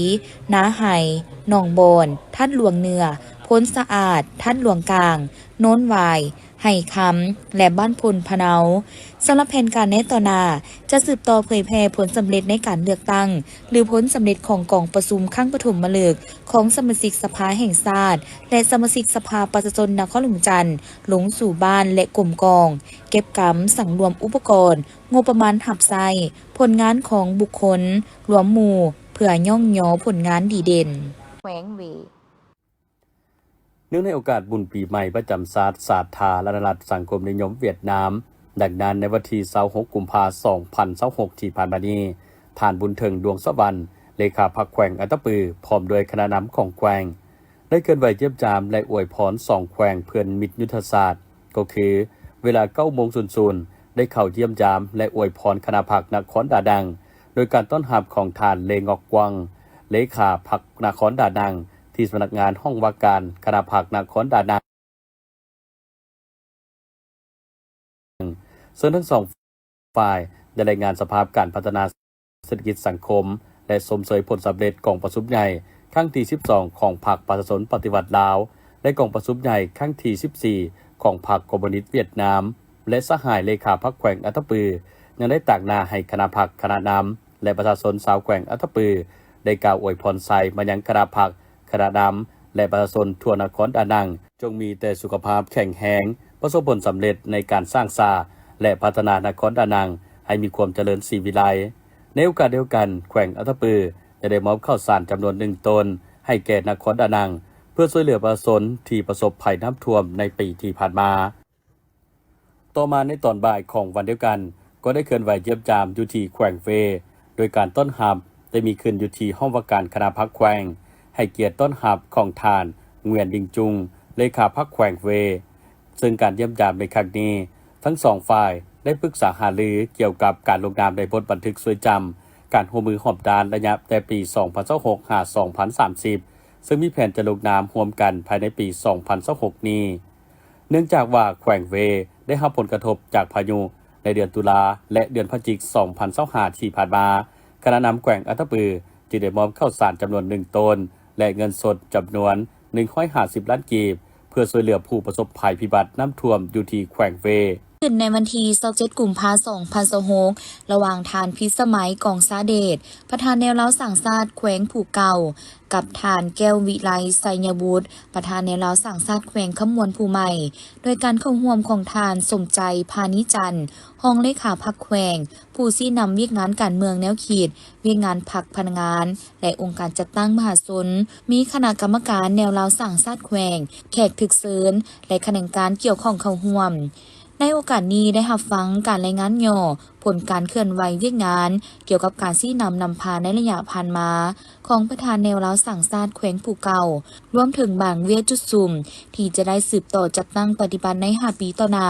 ນາໄຮ, ໜອງບອນ, ທາດຫຼວງເໜືອ, ໂພນສະອາດ, ທາດຫຼວງກາງ, ໂນນຫວາຍ, ໄຮ່ຄຳ ແລະ ບ້ານໂພນພະເນົາ. ສຳລັບແຜນການໃນຕໍ່ໜ້າ ຈະສືບຕໍ່ເຜີຍແຜ່ຜົນສຳເລັດໃນການເລືອກຕັ້ງ ຫຼື ຜົນສຳເລັດຂອງກອງປະຊຸມຄັ້ງປະຖົມມະລຶກຂອງສະມາຊິກສະພາແຫ່ງຊາດ ແລະ ສະມາຊິກສະພາປະຊາຊົນນະຄອນຫຼວງຈັນ ລົງສູ່ບ້ານ ແລະ ກົມກອງເກັບກຳ, ສັງລວມອຸປະກອນ, ງົບປະມານຮັບໃຊ້, ຜົນງານຂອງບຸກຄົນ, ລວມໝູ່ ເພື່ອຍ້ອງຍໍຜົນງານດີເດັ່ນ. ເນື່ອງໃນໂອກາດບຸນປີໃໝ່ປະຈຳຊາດສາທາລະນະລັດສັງຄົມນິຍົມຫວຽດນາມ, ດັ່ງນັ້ນ ໃນວັນທີຊາວຫົກ ກຸມພາ ສອງພັນຊາວຫົກ ທີ່ຜ່ານມານີ້, ທ່ານ ບຸນເຖິງ ດວງສະຫວັນ ເລຂາພັກແຂວງອັດຕະປື ພ້ອມດ້ວຍຄະນະນຳຂອງແຂວງ ໄດ້ເຄື່ອນໄຫວຢ້ຽມຢາມ ແລະ ອວຍພອນສອງແຂວງເພື່ອນມິດຍຸດທະສາດ ກໍຄື ເວລາເກົ້າໂມງສູນສູນ ໄດ້ເຂົ້າຢ້ຽມຢາມ ແລະ ອວຍພອນຄະນະພັກນະຄອນດານັງ ໂດຍການຕ້ອນຮັບຂອງທ່ານ ເລງອກກວາງ ເລຂາພັກນະຄອນດານັງ ທີ່ສຳນັກງານຫ້ອງວ່າການຄະນະພັກນະຄອນດານັງ. ເຊິ່ງທັງສອງຝ່າຍໄດ້ລາຍງານສະພາບການພັດທະນາເສດຖະກິດສັງຄົມ ແລະ ຊົມເຊີຍຜົນສຳເລັດກອງປະຊຸມໃຫຍ່ຄັ້ງທີສິບສອງຂອງພັກປະຊາຊົນປະຕິວັດລາວ ແລະ ກອງປະຊຸມໃຫຍ່ຄັ້ງທີສິບສີ່ຂອງພັກຄອມມູນິດຫວຽດນາມ ແລະ ສະຫາຍເລຂາພັກແຂວງອັດຕະປື ຍັງໄດ້ຕາງໜ້າໃຫ້ຄະນະພັກ, ຄະນະນຳ ແລະ ປະຊາຊົນຊາວແຂວງອັດຕະປື ໄດ້ກ່າວອວຍພອນໄຊມາຍັງຄະນະພັກ, ຄະນະນຳ ແລະ ປະຊາຊົນທົ່ວນະຄອນດານັງ ຈົ່ງມີແຕ່ສຸຂະພາບແຂງແຮງ, ປ ປະສົບຜົນສຳເລັດໃນການສ້າງສາ ແລະ ພັດທະນານະຄອນດານັງໃຫ້ມີຄວາມຈະເລີນສີວິໄລ. ໃນໂອກາດດຽວກັນ, ແຂວງອັດຕະປື ຈະໄດ້ມອບເຂົ້າສານຈຳນວນໜຶ່ງໂຕນ ໃຫ້ແກ່ນະຄອນດານັງ ເພື່ອຊ່ວຍເຫຼືອປະຊາຊົນທີ່ປະສົບໄພນ້ຳຖ້ວມໃນປີທີ່ຜ່ານມາ. ຕໍ່ມາໃນຕອນບ່າຍຂອງວັນດຽວກັນ ກໍໄດ້ເຄື່ອນໄຫວຢ້ຽມຢາມຢູ່ທີ່ແຂວງເວ ໂດຍການຕ້ອນຮັບໄດ້ມີຂຶ້ນຢູ່ທີ່ຫ້ອງວ່າການຄະນະພັກແຂວງ, ໃຫ້ກຽດຕ້ອນຮັບຂອງທ່ານ ງວຽນ ລິງຈຸງ ເລຂາພັກແຂວງເວ. ເຊິ່ງການຢ້ຽມຢາມໃນຄັ້ງນີ້ ທັງສອງຝ່າຍໄດ້ປຶກສາຫາລືກ່ຽວກັບການລົງນາມໃນບົດບັນທຶກຊ່ວຍຈຳການຮ່ວມມືຮອບດ້ານໄລຍະແຕ່ປີສອງພັນຊາວຫົກຫາສອງພັນສາມສິບ ເຊິ່ງມີແຜນຈະລົງນາມຮ່ວມກັນພາຍໃນປີສອງພັນຊາວຫົກນີ້. ເນື່ອງຈາກວ່າແຂວງເວໄດ້ຮັບຜົນກະທົບຈາກພາຍຸໃນເດືອນຕຸລາ ແລະ ເດືອນພະຈິກ ສອງພັນຊາວຫ້າ ທີ່ຜ່ານມາ, ຄະນະນຳແຂວງອັດຕະປືຈຶ່ງໄດ້ມອບເຂົ້າສານຈຳນວນໜຶ່ງໂຕນ ແລະ ເງິນສົດຈຳນວນໜຶ່ງຮ້ອຍຫ້າສິບລ້ານກີບ ເພື່ອຊ່ວຍເຫຼືອຜູ້ປະສົບໄພພິບັດນ້ຳຖ້ວມຢູ່ທີ່ແຂວງເວ. ຂຶ້ນໃນວັນທີຊາວເຈັດ ກຸມພາ ສອງພັນຊາວຫົກ ລະຫວ່າງທ່ານ ພິດສະໄໝ ກອງສາເດດ ປະທານແນວລາວສ້າງຊາດແຂວງຜູ້ເກົ່າ ກັບທ່ານ ແກ້ວວິໄລ ໄຊຍະບຸດ ປະທານແນວລາວສ້າງຊາດແຂວງຄຳມ່ວນຜູ້ໃໝ່ ໂດຍການເຂົ້າຮ່ວມຂອງທ່ານ ສົມໃຈ ພານີຈັນ ຮອງເລຂາພັກແຂວງ ຜູ້ຊີ້ນຳວຽກງານການເມືອງແນວຄິດ, ວຽກງານພັກພະນັກງານ ແລະ ອົງການຈັດຕັ້ງມະຫາຊົນ, ມີຄະນະກຳມະການແນວລາວສ້າງຊາດແຂວງ, ແຂກຖືກເຊີນ ແລະ ຂະແໜງການກ່ຽວຂ້ອງເຂົ້າຮ່ວມ. ໃນໂອກາດນີ້ໄດ້ຮັບຟັງການລາຍງານຫຍໍ້ຜົນການເຄື່ອນໄຫວວຽກງານກ່ຽວກັບການຊີ້ນຳນຳພາໃນໄລຍະຜ່ານມາຂອງປະທານແນວລາວສ້າງຊາດແຂວງຜູ້ເກົ່າ, ລວມເຖິງບາງວຽກຈຸດສຸມທີ່ຈະໄດ້ສືບຕໍ່ຈັດຕັ້ງປະຕິບັດໃນຫ້າປີຕໍ່ໜ້າ.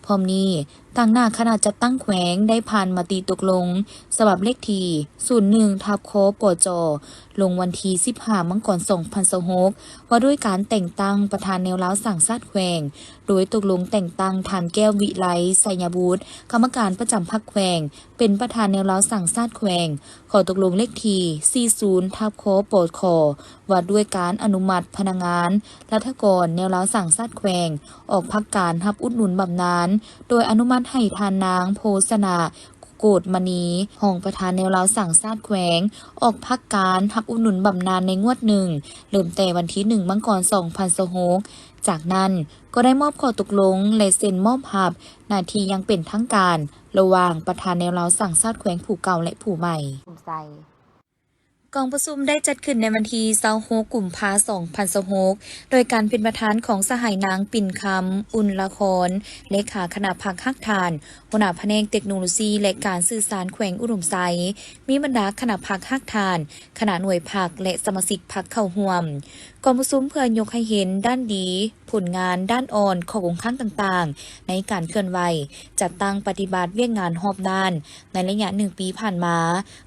ພ້ອມນີ້, ຕາງໜ້າຄະນະຈັດຕັ້ງແຂວງໄດ້ຜ່ານມະຕິຕົກລົງສະບັບເລກທີສູນໜຶ່ງ ທັບ ຄປຈ ລົງວັນທີສິບຫ້າ ມັງກອນ ສອງພັນຊາວຫົກ ວ່າດ້ວຍການແຕ່ງຕັ້ງປະທານແນວລາວສ້າງຊາດແຂວງ, ໂດຍຕົກລົງແຕ່ງຕັ້ງທ່ານ ແກ້ວວິໄລ ໄຊຍະບຸດ ກຳມະການປະຈຳພັກແຂວງ ເປັນປະທານແນວລາວສ້າງຊາດແຂວງ, ຂໍ້ຕົກລົງເລກທີສີ່ສູນ ທັບ ຄປຂ ວ່າດ້ວຍການອະນຸມັດພະນັກງານລັດຖະກອນແນວລາວສ້າງຊາດແຂວງ ອອກພັກການຮັບອຸດໜູນບຳນານ, ໂດຍອະນຸມັດໃຫ້ທ່ານນາງ ໂພຊະນະ ໂກດມະນີ ຮອງປະທານແນວລາວສ້າງຊາດແຂວງ ອອກພັກການຮັບອຸດໜູນບຳນານໃນງວດໜຶ່ງ ເລີ່ມແຕ່ວັນທີໜຶ່ງ ມັງກອນ ສອງພັນຊາວຫົກ. ຈາກນັ້ນກໍໄດ້ມອບຂໍ້ຕົກລົງ ແລະ ເຊັນມອບຮັບໜ້າທີ່ຢ່າງເປັນທາງການ ລະຫວ່າງປະທານແນວລາວສ້າງຊາດແຂວງຜູ້ເກົ່າ ແລະ ຜູ້ໃໝ່. ກອງປະຊຸມໄດ້ຈັດຂຶ້ນໃນວັນທີຊາວຫົກ ກຸມພາ ສອງພັນຊາວຫົກ ໂດຍການເປັນປະທານຂອງສະຫາຍນາງ ປິນຄຳ ອຸ່ນລະຄອນ ເລຂາຄະນະພັກຮາກຖານ ຫົວໜ້າພະແນກເຕັກໂນໂລຊີ ແລະ ການສື່ສານແຂວງອຸດົມໄຊ, ມີບັນດາຄະນະພັກຮາກຖານ, ຄະນະໜ່ວຍພັກ ແລະ ສະມາຊິກພັກເຂົ້າຮ່ວມ. ກອງປະຊຸມເພື່ອຍົກໃຫ້ເຫັນດ້ານດີ, ຜົນງານ, ດ້ານອ່ອນ, ຂໍ້ຄົງຄ້າງຕ່າງໆ ໃນການເຄື່ອນໄຫວ ຈັດຕັ້ງປະຕິບັດວຽກງານຮອບດ້ານ ໃນໄລຍະໜຶ່ງປີຜ່ານມາ,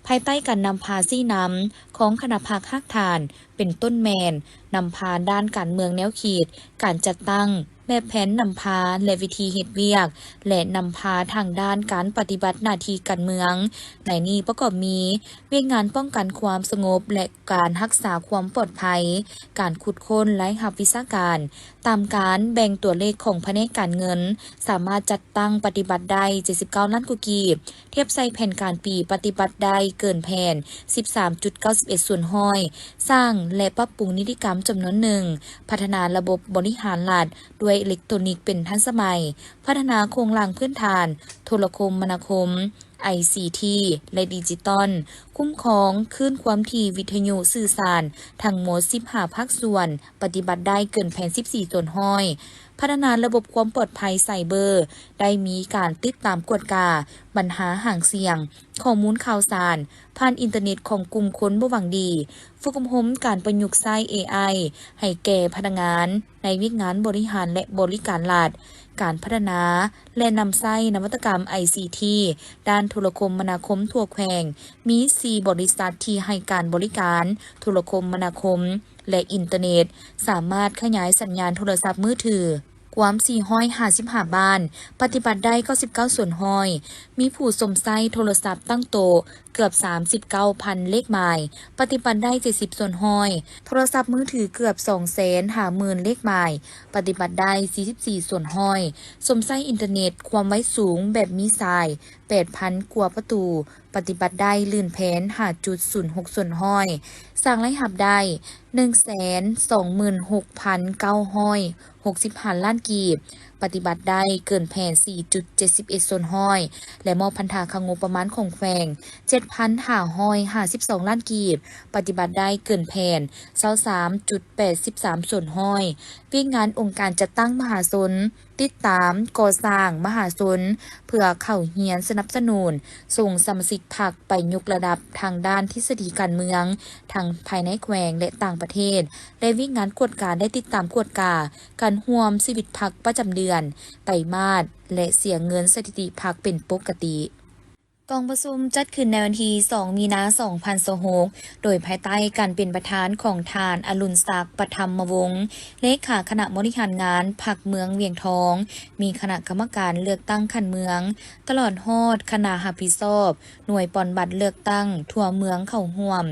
ພາຍໃຕ້ການນຳພາຊີ້ນຳຂອງຄະນະພັກຮາກຖານ ເປັນຕົ້ນແມ່ນ ນຳພາດ້ານການເມືອງແນວຄິດ, ການຈັດຕັ້ງ, ແບບແຜນນຳພາ ແລະ ວິທີເຮັດວຽກ ແລະ ນຳພາທາງດ້ານການປະຕິບັດໜ້າທີ່ການເມືອງ. ໃນນີ້ປະກອບມີ ວຽກງານປ້ອງກັນຄວາມສະຫງົບ ແລະ ການຮັກສາຄວາມປອດໄພ, ການຂຸດຄົ້ນລາຍຮັບວິຊາການ, ຕາມການແບ່ງຕົວເລກຂອງພະແນກການເງິນ ສາມາດຈັດຕັ້ງປະຕິບັດໄດ້ເຈັດສິບເກົ້າລ້ານກວ່າກີບ, ທຽບໃສ່ແຜນການປີປະຕິບັດໄດ້ເກີນແຜນສິບສາມຈຸດເກົ້າສິບເອັດສ່ວນຮ້ອຍ, ສ້າງ ແລະ ປັບປຸງນິຕິກຳຈຳນວນໜຶ່ງ, ພັດທະນາລະບົບບໍລິຫານລັດດ້ວຍເອເລັກໂຕນິກເປັນທັນສະໄໝ, ພັດທະນາໂຄງລ່າງພື້ນຖານໂທລະຄົມມະນາຄົມ, ໄອຊີທີ ແລະ ດິຈິຕອນ, ຄຸ້ມຄອງຄື້ນຄວາມຖີ່ວິທະຍຸສື່ສານທັງໝົດສິບຫ້າພາກສ່ວນ, ປະຕິບັດໄດ້ເກີນແຜນສິບສີ່ສ່ວນຮ້ອຍ, ພັດທະນາລະບົບຄວາມປອດໄພໄຊເບີ, ໄດ້ມີການຕິດຕາມກວດກາບັນຫາຫາງສຽງ, ຂໍ້ມູນຂ່າວສານຜ່ານອິນເຕີເນັດຂອງກຸ່ມຄົນບໍ່ຫວັງດີ, ຝຶກອົບຮົມການປະຍຸກໃຊ້ເອໄອໃຫ້ແກ່ພະນັກງານໃນວຽກງານບໍລິຫານ ແລະ ບໍລິການລັດ, ການພັດທະນາ ແລະ ນຳໃຊ້ນະວັດຕະກຳໄອຊີທີດ້ານໂທລະຄົມມະນາຄົມທົ່ວແຂວງ, ມີສີ່ບໍລິສັດທີ່ໃຫ້ການບໍລິການໂທລະຄົມມະນາຄົມ ແລະ ອິນເຕີເນັດ, ສາມາດຂະຫຍາຍສັນຍານໂທລະສັບມືຖືກວມສີ່ຮ້ອຍຫ້າສິບຫ້າບ້ານ, ປະຕິບັດໄດ້ເກົ້າສິບເກົ້າສ່ວນຮ້ອຍ, ມີຜູ້ຊົມໃຊ້ໂທລະສັບຕັ້ງໂຕະເກືອບສາມສິບເກົ້າພັນເລກໝາຍ, ປະຕິບັດໄດ້ເຈັດສິບສ່ວນຮ້ອຍ, ໂທລະສັບມືຖືເກືອບສອງແສນຫ້າໝື່ນເລກໝາຍ, ປະຕິບັດໄດ້ສີ່ສິບສີ່ສ່ວນຮ້ອຍ, ຊົມໃຊ້ອິນເຕີເນັດຄວາມໄວສູງແບບມີສາຍແປດພັນກວ່າປະຕູ, ປະຕິບັດໄດ້ລື່ນແຜນຫ້າຈຸດສູນຫົກສ່ວນຮ້ອຍ, ສ້າງລາຍຮັບໄດ້ໜຶ່ງແສນສອງໝື່ນຫົກພັນເກົ້າຮ້ອຍຫົກສິບຫ້າລ້ານກີບ, ປະຕິບັດໄດ້ເກີນແຜນສີ່ຈຸດເຈັດສິບເອັດສ່ວນຮ້ອຍ ແລະ ມອບພັນທາເຂົ້າງົບປະມານຂອງແຂວງ ເຈັດພັນຫ້າຮ້ອຍຫ້າສິບສອງລ້ານກີບ, ປະຕິບັດໄດ້ເກີນແຜນຊາວສາມຈຸດແປດສິບສາມສ່ວນຮ້ອຍ. ວຽກງານອົງການຈັດຕັ້ງມະຫາຊົນ ຕິດຕາມ, ກໍ່ສ້າງມະຫາຊົນ ເພື່ອເຂົ້າຮຽນສະໜັບສະໜູນ ສົ່ງສະມາຊິກພັກໄປຍົກລະດັບທາງດ້ານທິດສະດີການເມືອງ ທັງພາຍໃນແຂວງ ແລະ ຕ່າງປະເທດ ແລະ ວຽກງານກວດກາ ແລະ ຕິດຕາມກວດກາການຮ່ວມຊີວິດພັກປະຈຳເດືອນ, ໄຕມາດ ແລະ ເສຍເງິນສະຖິຕິພັກເປັນປົກກະຕິ. ກອງປະຊຸມຈັດຂຶ້ນໃນວັນທີສອງ ມີນາ ສອງພັນຊາວຫົກ ໂດຍພາຍໃຕ້ການເປັນປະທານຂອງທ່ານ ອະລຸນສັກ ປະທຳມະວົງ ເລຂາຄະນະບໍລິຫານງານພັກເມືອງວຽງທອງ, ມີຄະນະກຳມະການເລືອກຕັ້ງຂັ້ນເມືອງ ຕະຫຼອດຮອດຄະນະຮັບຜິດຊອບ ໜ່ວຍປ່ອນບັດເລືອກຕັ້ງທົ່ວເມືອງເຂົ້າຮ່ວມ.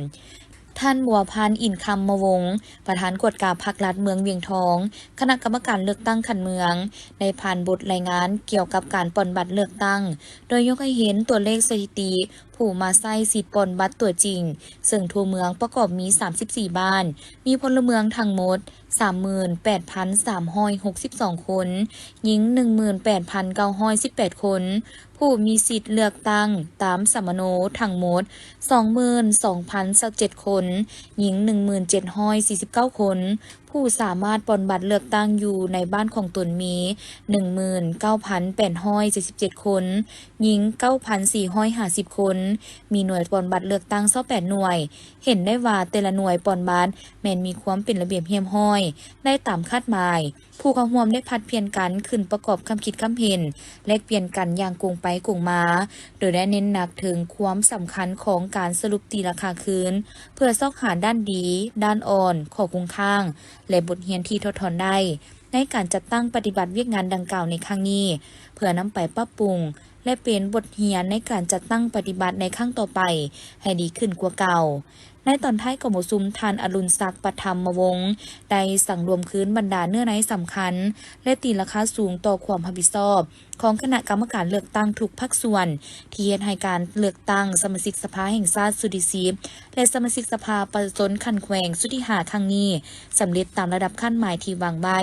ທ່ານ ບົວພັນ ອິນຄຳມະວົງ ປະທານກວດກາພັກລັດເມືອງວຽງທອງ, ຄະນະກຳມະການເລືອກຕັ້ງຂັ້ນເມືອງ ໄດ້ຜ່ານບົດລາຍງານກ່ຽວກັບການປ່ອນບັດເລືອກຕັ້ງ, ໂດຍຍົກໃຫ້ເຫັນຕົວເລກສະຖິຕິຜູ້ມາໃຊ້ສິດປ່ອນບັດຕົວຈິງ, ເຊິ່ງທົ່ວເມືອງປະກອບມີສາມສິບສີ່ບ້ານ, ມີພົນລະເມືອງທັງໝົດ ສາມໝື່ນແປດພັນສາມຮ້ອຍຫົກສິບສອງຄົນ, ຍິງໜຶ່ງໝື່ນແປດພັນເກົ້າຮ້ອຍສິບແປດຄົນ, ຜູ້ມີສິດເລືອກຕັ້ງຕາມສຳມະໂນທັງໝົດ ສອງໝື່ນສອງພັນຊາວເຈັດຄົນ, ຍິງໜຶ່ງໝື່ນເຈັດຮ້ອຍສີ່ສິບເກົ້າຄົນ, ຜູ້ສາມາດປ່ອນບັດເລືອກຕັ້ງຢູ່ໃນບ້ານຂອງຕົນມີ ໜຶ່ງໝື່ນເກົ້າພັນແປດຮ້ອຍເຈັດສິບເຈັດຄົນ, ຍິງເກົ້າພັນສີ່ຮ້ອຍຫ້າສິບຄົນ, ມີໜ່ວຍປ່ອນບັດເລືອກຕັ້ງຊາວແປດໜ່ວຍ. ເຫັນໄດ້ວ່າແຕ່ລະໜ່ວຍປ່ອນບັດແມ່ນມີຄວາມເປັນລະບຽບຮຽບຮ້ອຍ, ໄດ້ຕາມຄາດໝາຍ. ຜູ້ເຂົ້າຮ່ວມໄດ້ຜັດປ່ຽນກັນຂຶ້ນປະກອບຄຳຄິດຄຳເຫັນ, ແລກປ່ຽນກັນຢ່າງກົງໄປກົງມາ, ໂດຍໄດ້ເນັ້ນໜັກເຖິງຄວາມສຳຄັນຂອງການສະຫຼຸບຕີລາຄາຄືນ ເພື່ອຊອກຫາດ້ານດີ, ດ້ານອ່ອນ, ຂໍ້ຄົງຄ້າງ ແລະ ບົດຮຽນທີ່ຖອດຖອນໄດ້ ໃນການຈັດຕັ້ງປະຕິບັດວຽກງານດັ່ງກ່າວໃນຄັ້ງນີ້ ເພື່ອນຳໄປປັບປຸງ ແລະ ເປັນບົດຮຽນໃນການຈັດຕັ້ງປະຕິບັດໃນຄັ້ງຕໍ່ໄປໃຫ້ດີຂຶ້ນກວ່າເກົ່າ. ໃນຕອນທ້າຍກອງປະຊຸມ, ທ່ານ ອະລຸນສັກ ປະທຳມະວົງ ໄດ້ສັງລວມຄືນບັນດາເນື້ອໃນສຳຄັນ ແລະ ຕີລາຄາສູງຕໍ່ຄວາມຮັບຜິດຊອບຂອງຄະນະກຳມະການເລືອກຕັ້ງທຸກພາກສ່ວນ ທີ່ເຮັດໃຫ້ການເລືອກຕັ້ງສະມາຊິກສະພາແຫ່ງຊາດຊຸດທີສິບ ແລະ ສະມາຊິກສະພາປະຊາຊົນຂັ້ນແຂວງຊຸດທີຫ້າຄັ້ງນີ້ ສຳເລັດຕາມລະດັບຄາດໝາຍທີ່ວາງໄວ້.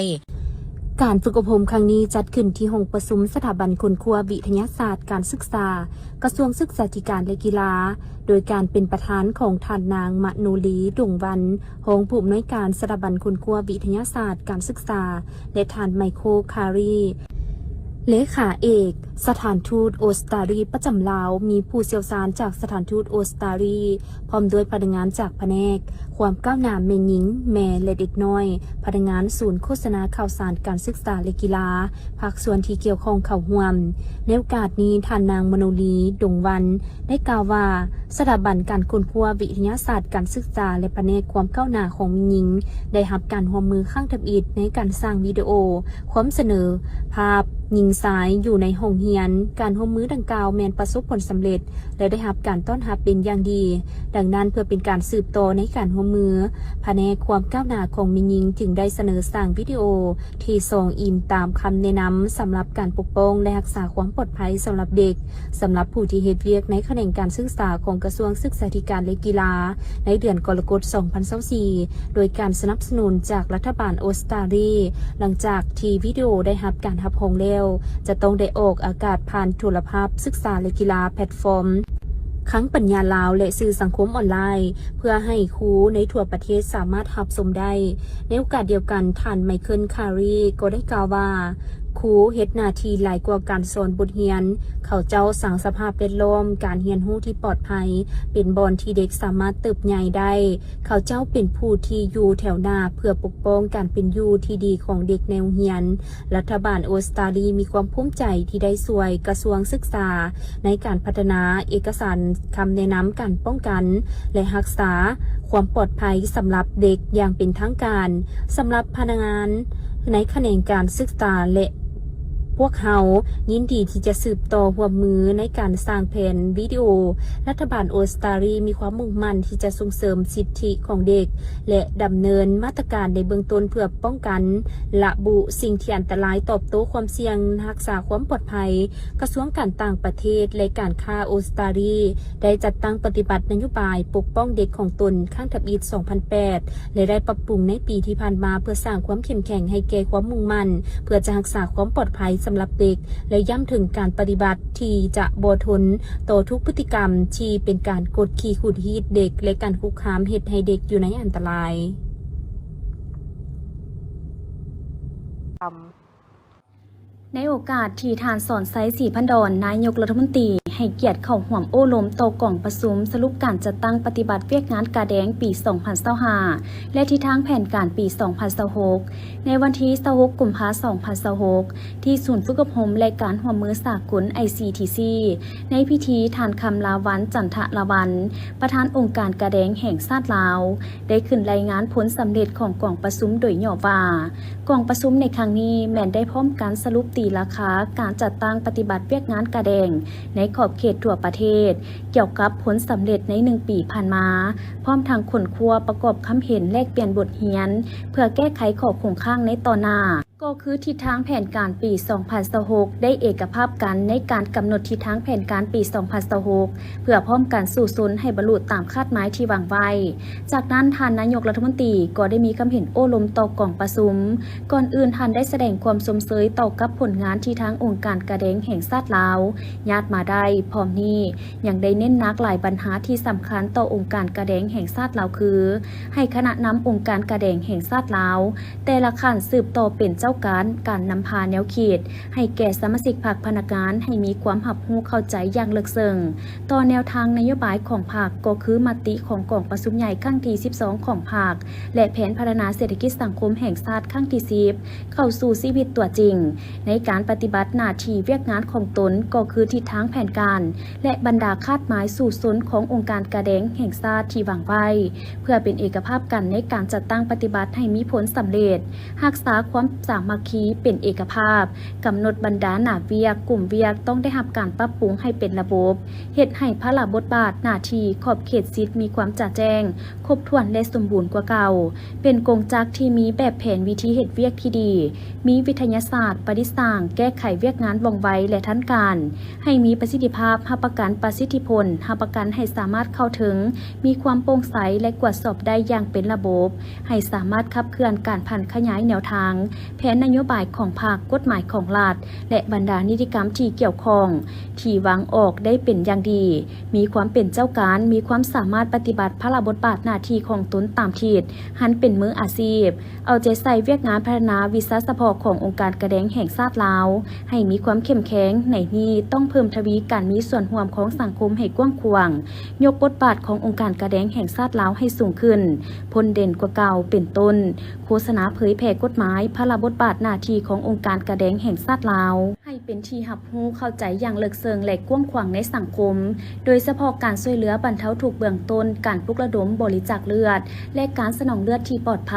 ການຝຶກອົບຮົມຄັ້ງນີ້ຈັດຂຶ້ນທີ່ຫ້ອງປະຊຸມສະຖາບັນຄົ້ນຄວ້າວິທະຍາສາດການສຶກສາ ກະຊວງສຶກສາທິການ ແລະ ກິລາ ໂດຍການເປັນປະທານຂອງທ່ານນາງ ມະໂນລີ ດົງວັນ ຮອງຜູ້ອຳນວຍການສະຖາບັນຄົ້ນຄວ້າວິທະຍາສາດການສຶກສາ ແລະ ທ່ານ ໄມໂຄ ຄາຣີ ເລຂາເອກສະຖານທູດອົດສະຕາລີປະຈຳລາວ, ມີຜູ້ຊ່ຽວຊານຈາກສະຖານທູດອົດສະຕາລີ ພ້ອມດ້ວຍພະນັກງານຈາກພະແນກຄວາມກ້າວໜ້າແມ່ຍິງ, ແມ່ ແລະ ເດັກນ້ອຍ, ພະນັກງານສູນໂຄສະນາຂ່າວສານການສຶກສາ ແລະ ກິລາ ພາກສ່ວນທີ່ກ່ຽວຂ້ອງເຂົ້າຮ່ວມ. ໃນໂອກາດນີ້, ທ່ານນາງ ມະໂນລີ ດົງວັນ ໄດ້ກ່າວວ່າ ສະຖາບັນການຄົ້ນຄວ້າວິທະຍາສາດການສຶກສາ ແລະ ພະແນກຄວາມກ້າວໜ້າຂອງແມ່ຍິງ ໄດ້ຮັບການຮ່ວມມືຄັ້ງທຳອິດໃນການສ້າງວິດີໂອ ຄວາມສະເໜີພາບຍິງຊາຍຢູ່ໃນຫ້ອງຮຽນ. ການຮ່ວມມືດັ່ງກ່າວແມ່ນປະສົບຜົນສຳເລັດ ແລະ ໄດ້ຮັບການຕ້ອນຮັບເປັນຢ່າງດີ. ດັ່ງນັ້ນ, ເພື່ອເປັນການສືບຕໍ່ໃນການຮ່ວມມື, ພະແນກຄວາມກ້າວໜ້າຂອງແມ່ຍິງຈຶ່ງໄດ້ສະເໜີສ້າງວິດີໂອທີ່ສ່ອງອີງຕາມຄຳແນະນຳສຳລັບການປົກປ້ອງ ແລະ ຮັກສາຄວາມປອດໄພສຳລັບເດັກ, ສຳລັບຜູ້ທີ່ເຮັດວຽກໃນຂະແໜງການສຶກສາຂອງກະຊວງສຶກສາທິການ ແລະ ກິລາ ໃນເດືອນກໍລະກົດ ສອງພັນຊາວສີ່ ໂດຍການສະໜັບສະໜູນຈາກລັດຖະບານອົດສະຕາລີ. ຫຼັງຈາກທີ່ວິດີໂອໄດ້ຮັບການຮັບຮອງແລ້ວ, ຈະຕ້ອງໄດ້ອອກອາກາດຜ່ານໂທລະພາບສຶກສາ ແລະ ກິລາ ແພລດຟອມຄັງປັນຍາລາວ ແລະ ສື່ສັງຄົມອອນລາຍ ເພື່ອໃຫ້ຄູໃນທົ່ວປະເທດສາມາດຮັບຊົມໄດ້. ໃນໂອກາດດຽວກັນ, ທ່ານ ໄມເຄິນ ຄາຣີ ກໍໄດ້ກ່າວວ່າ ຄູເຮັດໜ້າທີ່ຫຼາຍກວ່າການສອນບົດຮຽນ. ເຂົາເຈົ້າສ້າງສະພາບແວດລ້ອມການຮຽນຮູ້ທີ່ປອດໄພ, ເປັນບ່ອນທີ່ເດັກສາມາດເຕີບໃຫຍ່ໄດ້. ເຂົາເຈົ້າເປັນຜູ້ທີ່ຢູ່ແຖວໜ້າເພື່ອປົກປ້ອງການເປັນຢູ່ທີ່ດີຂອງເດັກໃນໂຮງຮຽນ. ລັດຖະບານອົດສະຕາລີມີຄວາມພູມໃຈທີ່ໄດ້ຊ່ວຍກະຊວງສຶກສາໃນການພັດທະນາເອກະສານຄຳແນະນຳການປ້ອງກັນ ແລະ ຮັກສາຄວາມປອດໄພສຳລັບເດັກຢ່າງເປັນທາງການ. ສຳລັບພະນັກງານໃນຂະແໜງການສຶກສາ ແລະ ປ ພວກເຮົາຍິນດີທີ່ຈະສືບຕໍ່ຮ່ວມມືໃນການສ້າງແຜນວິດີໂອ. ລັດຖະບານອົດສະຕາລີມີຄວາມມຸ່ງໝັ້ນທີ່ຈະສົ່ງເສີມສິດທິຂອງເດັກ ແລະ ດຳເນີນມາດຕະການໃນເບື້ອງຕົ້ນເພື່ອປ້ອງກັນ, ລະບຸສິ່ງທີ່ອັນຕະລາຍ, ຕອບໂຕ້ຄວາມສ່ຽງ, ຮັກສາຄວາມປອດໄພ. ກະຊວງການຕ່າງປະເທດ ແລະ ການຄ້າອົດສະຕາລີໄດ້ຈັດຕັ້ງປະຕິບັດນະໂຍບາຍປົກປ້ອງເດັກຂອງຕົນຄັ້ງທຳອິດ ສອງພັນແປດ ແລະ ໄດ້ປັບປຸງໃນປີທີ່ຜ່ານມາເພື່ອສ້າງຄວາມເຂັ້ມແຂງໃຫ້ແກ່ຄວາມມຸ່ງໝັ້ນ ເພື່ອຈະຮັກສາຄວາມປອດໄພສຳລັບເດັກ ແລະ ຢ້ຳເຖິງການປະຕິບັດທີ່ຈະບໍ່ທົນຕໍ່ທຸກພຶດຕິກຳທີ່ເປັນການກົດຂີ່ຂູດຮີດເດັກ ແລະ ການຄຸກຄາມເຮັດໃຫ້ເດັກຢູ່ໃນອັນຕະລາຍ. ໃນໂອກາດທີ່ທ່ານ ສອນໄຊ ສີພັນດອນ ນາຍົກລັດຖະມົນຕີ ໃຫ້ກຽດເຂົ້າຮ່ວມໂອ້ລົມຕໍ່ກອງປະຊຸມສະຫຼຸບການຈັດຕັ້ງປະຕິບັດວຽກງານກາແດງປີສອງພັນຊາວຫ້າ ແລະ ທິດທາງແຜນການປີສອງພັນຊາວຫົກ ໃນວັນທີຊາວຫົກ ກຸມພາ ສອງພັນຊາວຫົກ ທີ່ສູນຝຶກອົບຮົມ ແລະ ການຮ່ວມມືສາກົນ ໄອຊີທີຊີ ໃນພິທີ ທ່ານ ຄຳລາວັນ ຈັນທະລາວັນ ປະທານອົງການກາແດງແຫ່ງຊາດລາວ ໄດ້ຂຶ້ນລາຍງານຜົນສຳເລັດຂອງກອງປະຊຸມໂດຍຫຍໍ້ວ່າ ກອງປະຊຸມໃນຄັ້ງນີ້ແມ່ນໄດ້ພ້ອມກັນສະຫຼຸບຕີລາຄາການຈັດຕັ້ງປະຕິບັດວຽກງານກາແດງໃນຂອບເຂດທົ່ວປະເທດ ກ່ຽວກັບຜົນສຳເລັດໃນໜຶ່ງປີຜ່ານມາ, ພ້ອມທັງຄົ້ນຄວ້າປະກອບຄຳເຫັນແລກປ່ຽນບົດຮຽນ ເພື່ອແກ້ໄຂຂໍ້ຄົງຄ້າງໃນຕໍ່ໜ້າ. ກໍຄືທິດທາງແຜນການປີສອງພັນຊາວຫົກ ໄດ້ເອກະພາບກັນໃນການກຳນົດທິດທາງແຜນການປີສອງພັນຊາວຫົກ ເພື່ອພ້ອມກັນສູ້ຊົນໃຫ້ບັນລຸຕາມຄາດໝາຍທີ່ວາງໄວ້. ຈາກນັ້ນ, ທ່ານນາຍົກລັດຖະມົນຕີກໍໄດ້ມີຄຳເຫັນໂອ້ລົມຕໍ່ກອງປະຊຸມ. ກ່ອນອື່ນ, ທ່ານໄດ້ສະແດງຄວາມຊົມເຊີຍຕໍ່ກັບຜົນງານທີ່ທາງອົງການກາແດງແຫ່ງຊາດລາວຍາດມາໄດ້, ພ້ອມນີ້ຍັງໄດ້ເນັ້ນໜັກຫຼາຍບັນຫາທີ່ສຳຄັນຕໍ່ອົງການກາແດງແຫ່ງຊາດລາວ ຄື ໃຫ້ຄະນະນຳອົງການກາແດງແຫ່ງຊາດລາວ ແຕ່ລະຂັ້ນສືບຕໍ່ເປັນເຈົ້າການການນຳພາແນວຄິດ, ໃຫ້ແກ່ສະມາຊິກພັກພະນັກງານໃຫ້ມີຄວາມຮັບຮູ້ເຂົ້າໃຈຢ່າງເລິກເຊິ່ງຕໍ່ແນວທາງນະໂຍບາຍຂອງພັກ, ກໍຄືມະຕິຂອງກອງປະຊຸມໃຫຍ່ຄັ້ງທີສິບສອງຂອງພັກ ແລະ ແຜນພັດທະນາເສດຖະກິດສັງຄົມແຫ່ງຊາດຄັ້ງທີສິບ ເຂົ້າສູ່ຊີວິດຕົວຈິງ ໃນການປະຕິບັດໜ້າທີ່ວຽກງານຂອງຕົນ, ກໍຄືທິດທາງແຜນການ ແລະ ບັນດາຄາດໝາຍສູ້ຊົນຂອງອົງການກາແດງແຫ່ງຊາດທີ່ວາງໄວ້. ເພື່ອເປັນເອກະພາບກັນໃນການຈັດຕັ້ງປະຕິບັດໃຫ້ມີຜົນສຳເລັດ, ຮັກສາຄວາມສາມັກຄີເປັນເອກະພາບ, ກຳນົດບັນດາໜ້າວຽກ, ກຸ່ມວຽກຕ້ອງໄດ້ຮັບການປັບປຸງໃຫ້ເປັນລະບົບ, ເຮັດໃຫ້ພາລະບົດບາດ, ໜ້າທີ່, ຂອບເຂດສິດມີຄວາມຈະແຈ້ງ, ຄົບຖ້ວນ ແລະ ສົມບູນກວ່າເກົ່າ, ເປັນກົງຈັກທີ່ມີແບບແຜນວິທີເຮັດວຽກທີ່ດີ, ມີວິທະຍາສາດ, ປະດິດສ້າງ, ແກ້ໄຂວຽກງານວ່ອງໄວ ແລະ ທັນການ. ໃຫ້ມີປະສິດທິພາບ, ຮັບປະກັນປະສິດທິຜົນ, ຮັບປະກັນໃຫ້ສາມາດເຂົ້າເຖິງ, ມີຄວາມໂປ່ງໃສ ແລະ ກວດສອບໄດ້ຢ່າງເປັນລະບົບ, ໃຫ້ສາມາດຂັບເຄື່ອນການຜັນຂະຫຍາຍແນວທາງ, ແຜນນະໂຍບາຍຂອງພັກ, ກົດໝາຍຂອງລັດ ແລະ ບັນດານິຕິກຳທີ່ກ່ຽວຂ້ອງທີ່ວາງອອກໄດ້ເປັນຢ່າງດີ, ມີຄວາມເປັນເຈົ້າການ, ມີຄວາມສາມາດປະຕິບັດພາລະບົດບາດໜ້າທີ່ຂອງຕົນຕາມທິດ, ຫັ້ນເປັນມືອາຊີບ. ເອົາໃຈໃສ່ວຽກງານພັດທະນາວິຊາສະເພາະຂອງອົງການກາແດງແຫ່ງຊາດລາວ ໃຫ້ມີຄວາມເຂັ້ມແຂງ. ໃນນີ້ຕ້ອງເພີ່ມທະວີການມີສ່ວນຮ່ວມຂອງສັງຄົມໃຫ້ກວ້າງຂວາງ, ຍົກບົດບາດຂອງອົງການກາແດງແຫ່ງຊາດລາວໃຫ້ສູງຂຶ້ນ, ພົ້ນເດັ່ນກວ່າເກົ່າ, ເປັນຕົ້ນ ໂຄສະນາເຜີຍແຜ່ກົດໝາຍ, ພາລະບົດບາດໜ້າທີ່ຂອງອົງການກາແດງແຫ່ງຊາດລາວ ໃຫ້ເປັນທີ່ຮັບຮູ້ເຂົ້າໃຈຢ່າງເລິກເຊິ່ງ ແລະ ກວ້າງຂວາງໃນສັງຄົມ, ໂດຍສະເພາະການຊ່ວຍເຫຼືອບັນເທົາທຸກເບື້ອງຕົ້ນ, ການປຸກລະດົມບໍລິຈາກເລືອດ ແລະ ການສະໜອງເລືອດທີ່ປອດໄພ,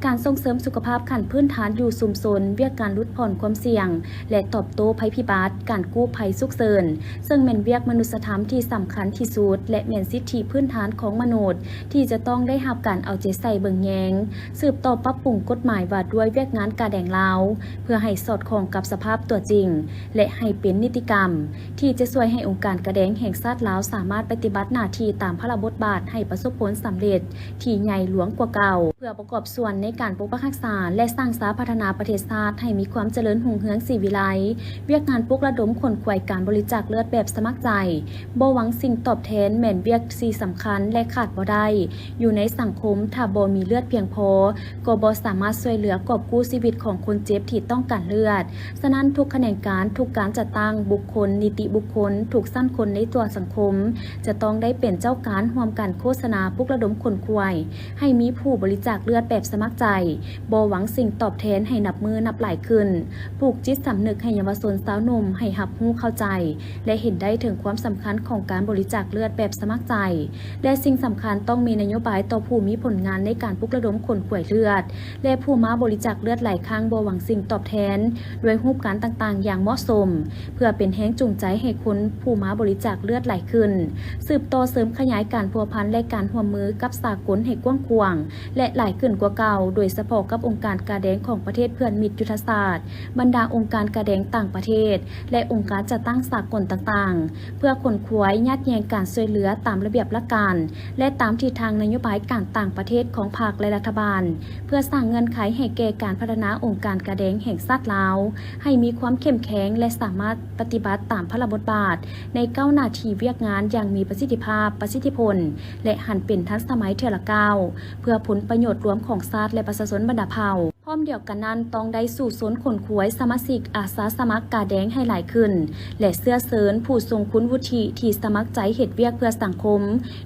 ການສົ່ງເສີມສຸຂະພາບຂັ້ນພື້ນຖານຢູ່ຊຸມຊົນ, ວຽກການຫຼຸດຜ່ອນຄວາມສ່ຽງ ແລະ ຕອບໂຕ້ໄພພິບັດ, ການກູ້ໄພສຸກເສີນ, ເຊິ່ງແມ່ນວຽກມະນຸດສະທຳທີ່ສຳຄັນທີ່ສຸດ ແລະ ແມ່ນສິດທິພື້ນຖານຂອງມະນຸດທີ່ຈະຕ້ອງໄດ້ຮັບການເອົາໃຈໃສ່ເບິ່ງແຍງ, ສືບຕໍ່ປັບປຸງກົດໝາຍວ່າດ້ວຍວຽກງານກາແດງລາວ ເພື່ອໃຫ້ສອດຄ່ອງກັບສະພາບຕົວຈິງ ແລະ ໃຫ້ເປັນນິຕິກຳ ທີ່ຈະຊ່ວຍໃຫ້ອົງການກາແດງແຫ່ງຊາດລາວສາມາດປະຕິບັດໜ້າທີ່ຕາມພາລະບົດບາດໃຫ້ປະສົບຜົນສຳເລັດທີ່ໃຫຍ່ຫຼວງກວ່າເກົ່າ. ເພື່ອປະກອບສ່ວນໃນການປົກປັກຮັກສາ ແລະ ສ້າງສາພັດທະນາປະເທດຊາດໃຫ້ມີຄວາມຈະເລີນຮຸ່ງເຮືອງສີວິໄລ, ວຽກງານປຸກລະດົມຂົນຂວາຍການບໍລິຈາກເລືອດແບບສະໝັກໃຈ, ບໍ່ຫວັງສິ່ງຕອບແທນ ແມ່ນວຽກທີ່ສຳຄັນ ແລະ ຂາດບໍ່ໄດ້ຢູ່ໃນສັງຄົມ. ຖ້າບໍ່ມີເລືອດພຽງພໍ, ກໍບໍ່ສາມາດຊ່ວຍເຫຼືອກອບກູ້ຊີວິດຂອງຄົນເຈັບທີ່ຕ້ອງການເລືອດ. ສະນັ້ນ, ທຸກຂະແໜງການ, ທຸກການຈັດຕັ້ງ, ບຸກຄົນ, ນິຕິບຸກຄົນ, ທຸກຊັ້ນຄົນໃນຕົວສັງຄົມ ຈະຕ້ອງໄດ້ເປັນເຈົ້າການຮ່ວມກັນໂຄສະນາປຸກລະດົມຂົນຂວາຍໃຫ້ມີຜູ້ບໍລິຈາກ ຈາກເລືອດແບບສະໝັກໃຈ, ບໍ່ຫວັງສິ່ງຕອບແທນໃຫ້ນັບມື້ນັບຫຼາຍຂຶ້ນ, ປູກຈິດສຳນຶກໃຫ້ເຍົາວະຊົນຊາວໜຸ່ມໃຫ້ຮັບຮູ້ເຂົ້າໃຈ ແລະ ເຫັນໄດ້ເຖິງຄວາມສຳຄັນຂອງການບໍລິຈາກເລືອດແບບສະໝັກໃຈ ແລະ ສິ່ງສຳຄັນຕ້ອງມີນະໂຍບາຍຕໍ່ຜູ້ມີຜົນງານໃນການປຸກລະດົມຂົນຂວາຍເລືອດ ແລະ ຜູ້ມາບໍລິຈາກເລືອດຫຼາຍຄັ້ງບໍ່ຫວັງສິ່ງຕອບແທນ ດ້ວຍຮູບການຕ່າງໆຢ່າງເໝາະສົມ ເພື່ອເປັນແຮງຈູງໃຈໃຫ້ຄົນຜູ້ມາບໍລິຈາກເລືອດຫຼາຍຂຶ້ນ, ສືບຕໍ່ເສີມຂະຫຍາຍການພົວພັນ ແລະ ການຮ່ວມມືກັບສາກົນໃຫ້ກວ້າງຂວາງ ແລະ ຫຼາຍຂຶ້ນກວ່າເກົ່າ, ໂດຍສະເພາະກັບອົງການກາແດງຂອງປະເທດເພື່ອນມິດຍຸດທະສາດ, ບັນດາອົງການກາແດງຕ່າງປະເທດ ແລະ ອົງການຈັດຕັ້ງສາກົນຕ່າງໆ, ເພື່ອຂົນຂວາຍຍາດແຍ່ງການຊ່ວຍເຫຼືອຕາມລະບຽບຫຼັກການ ແລະ ຕາມທິດທາງນະໂຍບາຍການຕ່າງປະເທດຂອງພັກ ແລະ ລັດຖະບານ, ເພື່ອສ້າງເງື່ອນໄຂໃຫ້ແກ່ການພັດທະນາອົງການກາແດງແຫ່ງຊາດລາວ ໃຫ້ມີຄວາມເຂັ້ມແຂງ ແລະ ສາມາດປະຕິບັດຕາມພາລະບົດບາດໃນກ້າວໜ້າທີ່ວຽກງານຢ່າງມີປະສິດທິພາບ, ປະສິດທິຜົນ ແລະ ຫັນເປັນທັນສະໄໝເທື່ອລະກ້າວ ເພື່ອຜົນປະໂຫຍດລວມຂອງຊາດ ແລະ ປະຊາຊົນບັນດາເຜົ່າ. ພ້ອມດຽວກັນນັ້ນ, ຕ້ອງໄດ້ສູ້ຊົນຂົນຂວາຍສະມາຊິກອາສາສະໝັກກາແດງໃຫ້ຫຼາຍຂຶ້ນ ແລະ ເຊື້ອເຊີນຜູ້ຊົງຄຸນວຸດທິທີ່ສະໝັກໃຈເຮັດວຽກເພື່ອສັງຄົມ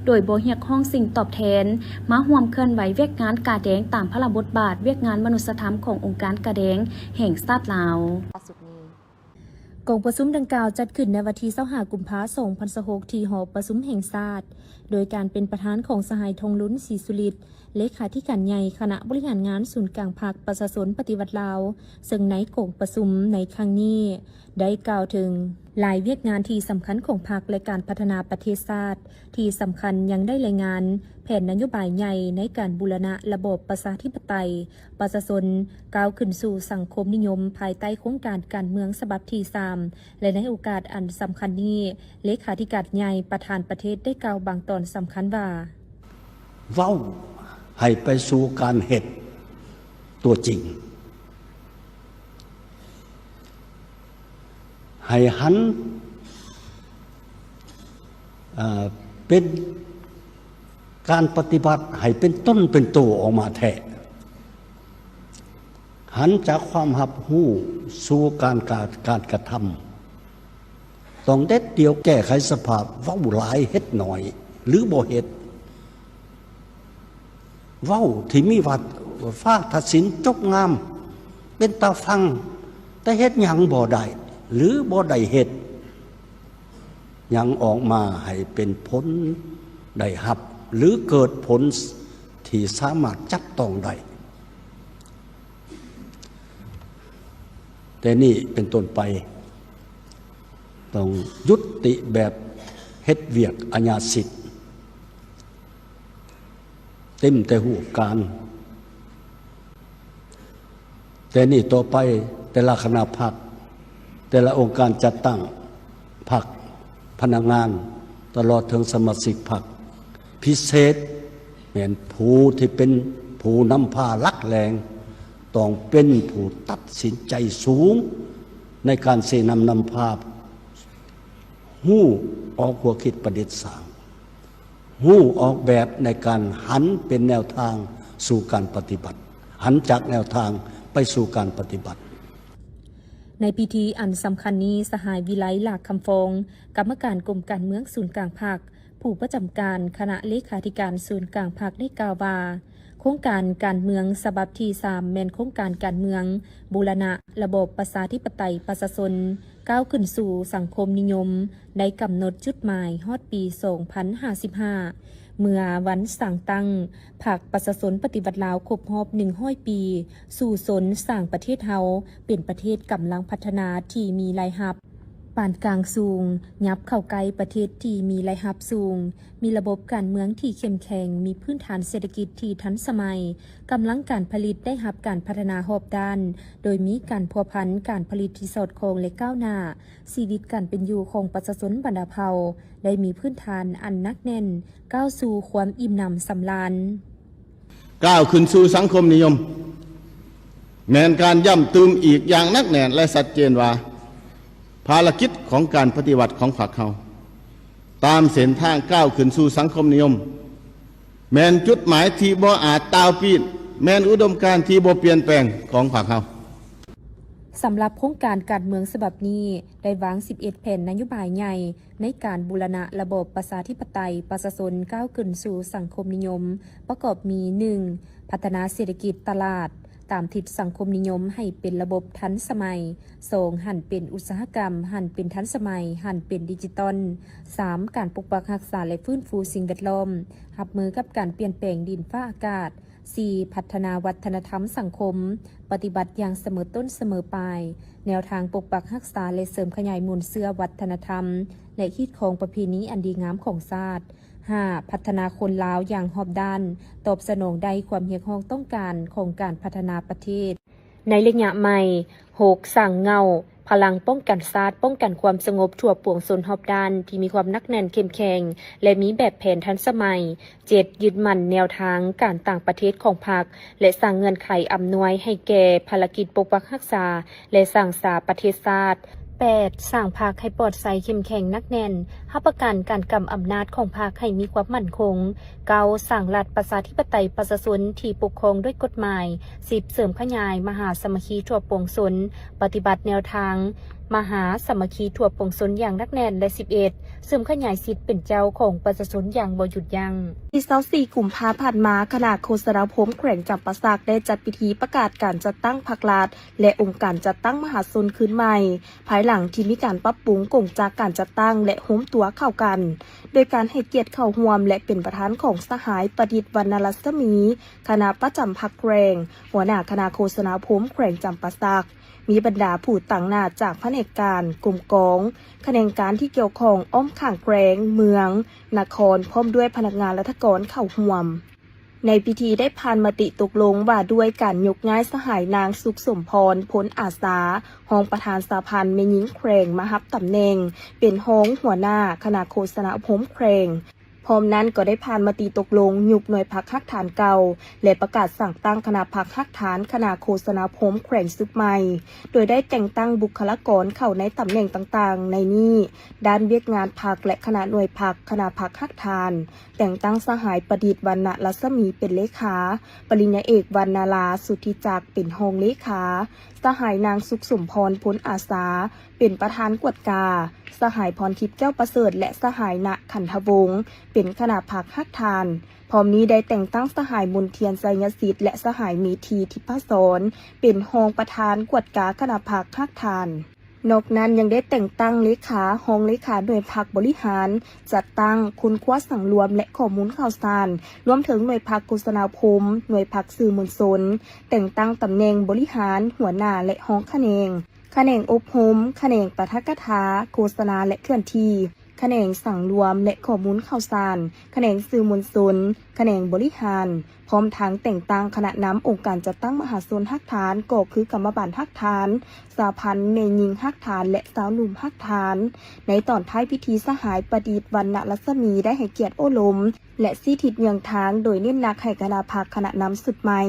ໂດຍບໍ່ຮຽກຮ້ອງສິ່ງຕອບແທນ ມາຮ່ວມເຄື່ອນໄຫວວຽກງານກາແດງຕາມພາລະບົດບາດວຽກງານມະນຸດສະທຳຂອງອົງການກາແດງແຫ່ງຊາດລາວ. ກອງປະຊຸມດັ່ງກ່າວຈັດຂຶ້ນໃນວັນທີຊາວຫ້າ ກຸມພາ ສອງພັນຊາວຫົກ ທີ່ຫໍປະຊຸມແຫ່ງຊາດ ໂດຍການເປັນປະທານຂອງສະຫາຍ ທອງລຸນ ສີສຸລິດ ເລຂາທິການໃຫຍ່ຄະນະບໍລິຫານງານສູນກາງພັກປະຊາຊົນປະຕິວັດລາວ, ເຊິ່ງໃນກອງປະຊຸມໃນຄັ້ງນີ້ໄດ້ກ່າວເຖິງຫຼາຍວຽກງານທີ່ສຳຄັນຂອງພັກ ແລະ ການພັດທະນາປະເທດຊາດ. ທີ່ສຳຄັນຍັງໄດ້ລາຍງານແຜນນະໂຍບາຍໃຫຍ່ໃນການບູລະນະລະບອບປະຊາທິປະໄຕ ປະຊາຊົນ ກ້າວຂຶ້ນສູ່ສັງຄົມນິຍົມ ພາຍໃຕ້ໂຄງການການເມືອງສະບັບທີສາມ ແລະ ໃນໂອກາດອັນສຳຄັນນີ້, ເລຂາທິການໃຫຍ່ປະທານປະເທດໄດ້ກ່າວບາງຕອນສຳຄັນວ່າ: ເວົ້າໃຫ້ໄປສູ່ການເຮັດຕົວຈິງ, ໃຫ້ຫັນ ເອີ ເປັນການປະຕິບັດໃຫ້ເປັນຕົນເປັນໂຕອອກມາແທ້, ຫັນຈາກຄວາມຮັບຮູ້ສູ່ການ ການ ການກະທຳ. ຕ້ອງເດັດດ່ຽວແກ້ໄຂສະພາບ, ເວົ້າຫຼາຍເຮັດໜ້ອຍ ຫຼື ບໍ່ເຮັດ. ເວົ້າທີ່ມີວ່າ ຟ້າຕັດສິນຈົບງາມ ເປັນຕາຟັງ, ແຕ່ເຮັດຫຍັງບໍ່ໄດ້ ຫຼື ບໍ່ໄດ້ເຮັດຫຍັງອອກມາໃຫ້ເປັນຜົນໄດ້ຮັບ ຫຼື ເກີດຜົນທີ່ສາມາດຈັບຕ້ອງໄດ້. ແຕ່ນີ້ເປັນຕົ້ນໄປ ຕ້ອງຍຸດຕິແບບເຮັດວຽກອາຍາສິດ ເຕັມແຕ່ຮູບການ. ແຕ່ນີ້ຕໍ່ໄປ ແຕ່ລະຄະນະພັກ, ແຕ່ລະອົງການຈັດຕັ້ງພັກ, ພະນັກງານ, ຕະຫຼອດເຖິງສະມາຊິກພັກ, ພິເສດແມ່ນຜູ້ທີ່ເປັນຜູ້ນຳພາຫຼັກແຫຼ່ງ ຕ້ອງເປັນຜູ້ຕັດສິນໃຈສູງໃນການຊີ້ນຳນຳພາ, ຮູ້ອອກຫົວຄິດປະດິດສ້າງ, ຮູ້ອອກແບບໃນການຫັນເປັນແນວທາງສູ່ການປະຕິບັດ, ຫັນຈາກແນວທາງໄປສູ່ການປະຕິບັດ. ໃນພິທີອັນສຳຄັນນີ້, ສະຫາຍ ວິໄລ ຫຼາກຄຳຟອງ, ກຳມະການກົມການເມືອງສູນກາງພັກ, ຜູ້ປະຈຳການຄະນະເລຂາທິການສູນກາງພັກ ໄດ້ກ່າວວ່າ, ໂຄງການການເມືອງສະບັບທີສາມ ແມ່ນໂຄງການການເມືອງບູລະນະລະບອບປະຊາທິປະໄຕປະຊາຊົນ ກ້າວຂຶ້ນສູ່ສັງຄົມນິຍົມ ໄດ້ກຳນົດຈຸດໝາຍຮອດປີສອງພັນຫ້າສິບຫ້າ ເມື່ອວັນສ້າງຕັ້ງ ພັກປະຊາຊົນປະຕິວັດລາວຄົບຮອບໜຶ່ງຮ້ອຍປີ, ສູ້ຊົນສ້າງປະເທດເຮົາເປັນປະເທດກຳລັງພັດທະນາທີ່ມີລາຍຮັບປານກາງສູງ, ຫຍັບເຂົ້າໃກ້ປະເທດທີ່ມີລາຍຮັບສູງ, ມີລະບົບການເມືອງທີ່ເຂັ້ມແຂງ, ມີພື້ນຖານເສດຖະກິດທີ່ທັນສະໄໝ, ກຳລັງການຜະລິດໄດ້ຮັບການພັດທະນາຮອບດ້ານ, ໂດຍມີການພົວພັນການຜະລິດທີ່ສອດຄ່ອງ ແລະ ກ້າວໜ້າ, ຊີວິດການເປັນຢູ່ຂອງປະຊາຊົນບັນດາເຜົ່າໄດ້ມີພື້ນຖານອັນໜັກແໜ້ນ, ກ້າວສູ່ຄວາມອີ່ມໜຳສຳລານ. ກ້າວຂຶ້ນສູ່ສັງຄົມນິຍົມ ແມ່ນການຢ້ຳຕື່ມອີກຢ່າງໜັກແໜ້ນ ແລະ ຊັດເຈນວ່າ ພາລະກິດຂອງການປະຕິວັດຂອງພັກເຮົາ ຕາມເສັ້ນທາງກ້າວຂຶ້ນສູ່ສັງຄົມນິຍົມ ແມ່ນຈຸດໝາຍທີ່ບໍ່ອາດຕ່າວປີ້ນ, ແມ່ນອຸດົມການທີ່ບໍ່ປ່ຽນແປງຂອງພັກເຮົາ. ສຳລັບໂຄງການການເມືອງສະບັບນີ້ ໄດ້ວາງສິບເອັດແຜນນະໂຍບາຍໃຫຍ່ໃນການບູລະນະລະບອບປະຊາທິປະໄຕປະຊາຊົນ ກ້າວຂຶ້ນສູ່ສັງຄົມນິຍົມ ປະກອບມີ ໜຶ່ງ ພັດທະນາເສດຖະກິດຕະຫຼາດ ຕາມທິດສັງຄົມນິຍົມໃຫ້ເປັນລະບົບທັນສະໄໝ, ສອງ ຫັນເປັນອຸດສາຫະກຳ, ຫັນເປັນທັນສະໄໝ, ຫັນເປັນດິຈິຕອນ, ສາມ ການປົກປັກຮັກສາ ແລະ ຟື້ນຟູສິ່ງແວດລ້ອມ, ຮັບມືກັບການປ່ຽນແປງດິນຟ້າອາກາດ, ສີ່ ພັດທະນາວັດທະນະທຳສັງຄົມ, ປະຕິບັດຢ່າງສະເໝີຕົ້ນສະເໝີປາຍ, ແນວທາງປົກປັກຮັກສາ ແລະ ເສີມຂະຫຍາຍມູນເຊື້ອວັດທະນະທຳ ແລະ ຮີດຄອງປະເພນີອັນດີງາມຂອງຊາດ, ຫ້າ ພັດທະນາຄົນລາວຢ່າງຮອບດ້ານ, ຕອບສະໜອງໄດ້ຄວາມຮຽກຮ້ອງຕ້ອງການຂອງການພັດທະນາປະເທດໃນໄລຍະໃໝ່, ຫົກ ສ້າງເຫງົ້າພະລັງປ້ອງກັນຊາດ, ປ້ອງກັນຄວາມສະຫງົບທົ່ວປວງຊົນຮອບດ້ານທີ່ມີຄວາມໜັກແໜ້ນເຂັ້ມແຂງ ແລະ ມີແບບແຜນທັນສະໄໝ, ເຈັດ ຍຶດໝັ້ນແນວທາງການຕ່າງປະເທດຂອງພັກ ແລະ ສ້າງເງື່ອນໄຂອຳນວຍໃຫ້ແກ່ພາລະກິດປົກປັກຮັກສາ ແລະ ສ້າງສາປະເທດຊາດ, ແປດ ສ້າງພັກໃຫ້ປອດໃສເຂັ້ມແຂງໜັກແໜ້ນ, ຮັບປະກັນການກຳອຳນາດຂອງພັກໃຫ້ມີຄວາມໝັ້ນຄົງ, ເກົ້າ ສ້າງລັດປະຊາທິປະໄຕປະຊາຊົນທີ່ປົກຄອງດ້ວຍກົດໝາຍ, ສິບ ເສີມຂະຫຍາຍມະຫາສາມັກຄີທົ່ວປວງຊົນ, ປະຕິບັດແນວທາງມະຫາສາມັກຄີທົ່ວປວງຊົນຢ່າງໜັກແໜ້ນ ແລະ ສິບເອັດ ເສີມຂະຫຍາຍສິດເປັນເຈົ້າຂອງປະຊາຊົນຢ່າງບໍ່ຢຸດຢັ້ງ. ວັນທີຊາວສີ່ ກຸມພາ ຜ່ານມາ, ຄະນະໂຄສະນາອົບຮົມແຂວງຈຳປາສັກ ໄດ້ຈັດພິທີປະກາດການຈັດຕັ້ງພັກລັດ ແລະ ອົງການຈັດຕັ້ງມະຫາຊົນຄືນໃໝ່, ພາຍຫຼັງທີ່ມີການປັບປຸງກົງຈັກການຈັດຕັ້ງ ແລະ ໂຮມຕົວເຂົ້າກັນ, ໂດຍການໃຫ້ກຽດເຂົ້າຮ່ວມ ແລະ ເປັນປະທານຂອງສະຫາຍ ປະດິດ ວັນນະລັດສະໝີ, ຄະນະປະຈຳພັກແຂວງ, ຫົວໜ້າຄະນະໂຄສະນາອົບຮົມແຂວງຈຳປາສັກ, ມີບັນດາຜູ້ຕາງໜ້າຈາກພະແນກການ, ກົມກອງ, ຂະແໜງການທີ່ກ່ຽວຂ້ອງອ້ອມຂ້າງແຂວງ, ເມືອງ, ນະຄອນ, ພ້ອມດ້ວຍພະນັກງານລັດຖະກອນເຂົ້າຮ່ວມ. ໃນພິທີໄດ້ຜ່ານມະຕິຕົກລົງວ່າດ້ວຍການຍົກຍ້າຍສະຫາຍນາງ ສຸກສົມພອນ ພົນອາສາ, ຮອງປະທານສະຫະພັນແມ່ຍິງແຂວງ ມາຮັບຕຳແໜ່ງເປັນຮອງຫົວໜ້າຄະນະໂຄສະນາອົບຮົມແຂວງ. ພ້ອມນັ້ນກໍໄດ້ຜ່ານມະຕິຕົກລົງຍຸບໜ່ວຍພັກຮາກຖານເກົ່າ ແລະ ປະກາດສ້າງຕັ້ງຄະນະພັກຮາກຖານຄະນະໂຄສະນາອົບຮົມແຂວງຊຸດໃໝ່, ໂດຍໄດ້ແຕ່ງຕັ້ງບຸກຄະລາກອນເຂົ້າໃນຕຳແໜ່ງຕ່າງໆ ໃນນີ້, ດ້ານວຽກງານພັກ ແລະ ຄະນະໜ່ວຍພັກ, ຄະນະພັກຮາກຖານ, ແຕ່ງຕັ້ງສະຫາຍ ປະດິດ ວັນນະລັດສະໝີ ເປັນເລຂາ, ປະລິນຍາເອກ ວັນນະລາ ສຸດທິຈັກ ເປັນຮອງເລຂາ, ສະຫາຍນາງ ສຸກສົມພອນ ພົນອາສາ ເປັນປະທານກວດກາ, ສະຫາຍ ພອນທິບ ແກ້ວປະເສີດ ແລະ ສະຫາຍ ນະ ຂັນທະວົງ ເປັນຄະນະພັກຮາກຖານ. ພ້ອມນີ້ໄດ້ແຕ່ງຕັ້ງສະຫາຍ ມົນທຽນ ໄຊຍະສິດ ແລະ ສະຫາຍ ເມທີ ທິບພາສອນ ເປັນຮອງປະທານກວດກາຄະນະພັກຮາກຖານ. ນອກນັ້ນຍັງໄດ້ແຕ່ງຕັ້ງເລຂາ, ຮອງເລຂາໜ່ວຍພັກບໍລິຫານ, ຈັດຕັ້ງ, ຄົ້ນຄວ້າສັງລວມ ແລະ ຂໍ້ມູນຂ່າວສານ, ລວມເຖິງໜ່ວຍພັກໂຄສະນາອົບຮົມ, ໜ່ວຍພັກສື່ມວນຊົນ, ແຕ່ງຕັ້ງຕຳແໜ່ງບໍລິຫານ, ຫົວໜ້າ ແລະ ຮອງຂະແໜງ, ຂະແໜງອົບຮົມ, ຂະແໜງປາຖະກະຖາ, ໂຄສະນາ ແລະ ເຄື່ອນທີ່, ຂະແໜງສັງລວມ ແລະ ຂໍ້ມູນຂ່າວສານ, ຂະແໜງສື່ມວນຊົນ, ຂະແໜງບໍລິຫານ, ພ້ອມທັງແຕ່ງຕັ້ງຄະນະນຳອົງການຈັດຕັ້ງມະຫາຊົນຮາກຖານ ກໍຄືກຳມະບານຮາກຖານ, ສະຫະພັນແມ່ຍິງຮາກຖານ ແລະ ຊາວໜຸ່ມຮາກຖານ. ໃນຕອນທ້າຍພິທີ, ສະຫາຍ ປະດິດ ວັນນະລັດສະໝີ ໄດ້ໃຫ້ກຽດໂອ້ລົມ ແລະ ຊີ້ທິດເຍືອງທາງ, ໂດຍເນັ້ນໜັກໃຫ້ຄະນະພັກຄະນະນຳຊຸດໃໝ່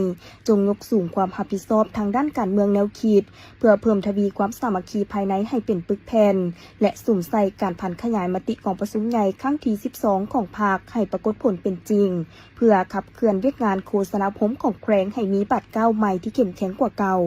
ຈົ່ງຍົກສູງຄວາມຮັບຜິດຊອບທາງດ້ານການເມືອງແນວຄິດ, ເພື່ອເພີ່ມທະວີຄວາມສາມັກຄີພາຍໃນໃຫ້ເປັນປຶກແຜ່ນ ແລະ ສຸມໃສ່ການຜັນຂະຫຍາຍມະຕິກອງປະຊຸມໃຫຍ່ຄັ້ງທີສິບສອງຂອງພັກໃຫ້ປາກົດຜົນເປັນຈິງ, ເພື່ອຂັບເຄື່ອນວຽກງານໂຄສະນາອົບຮົມຂອງແຂວງໃຫ້ມີບາດກ້າວໃໝ່ທີ່ເຂັ້ມແຂງກວ່າເກົ່າ.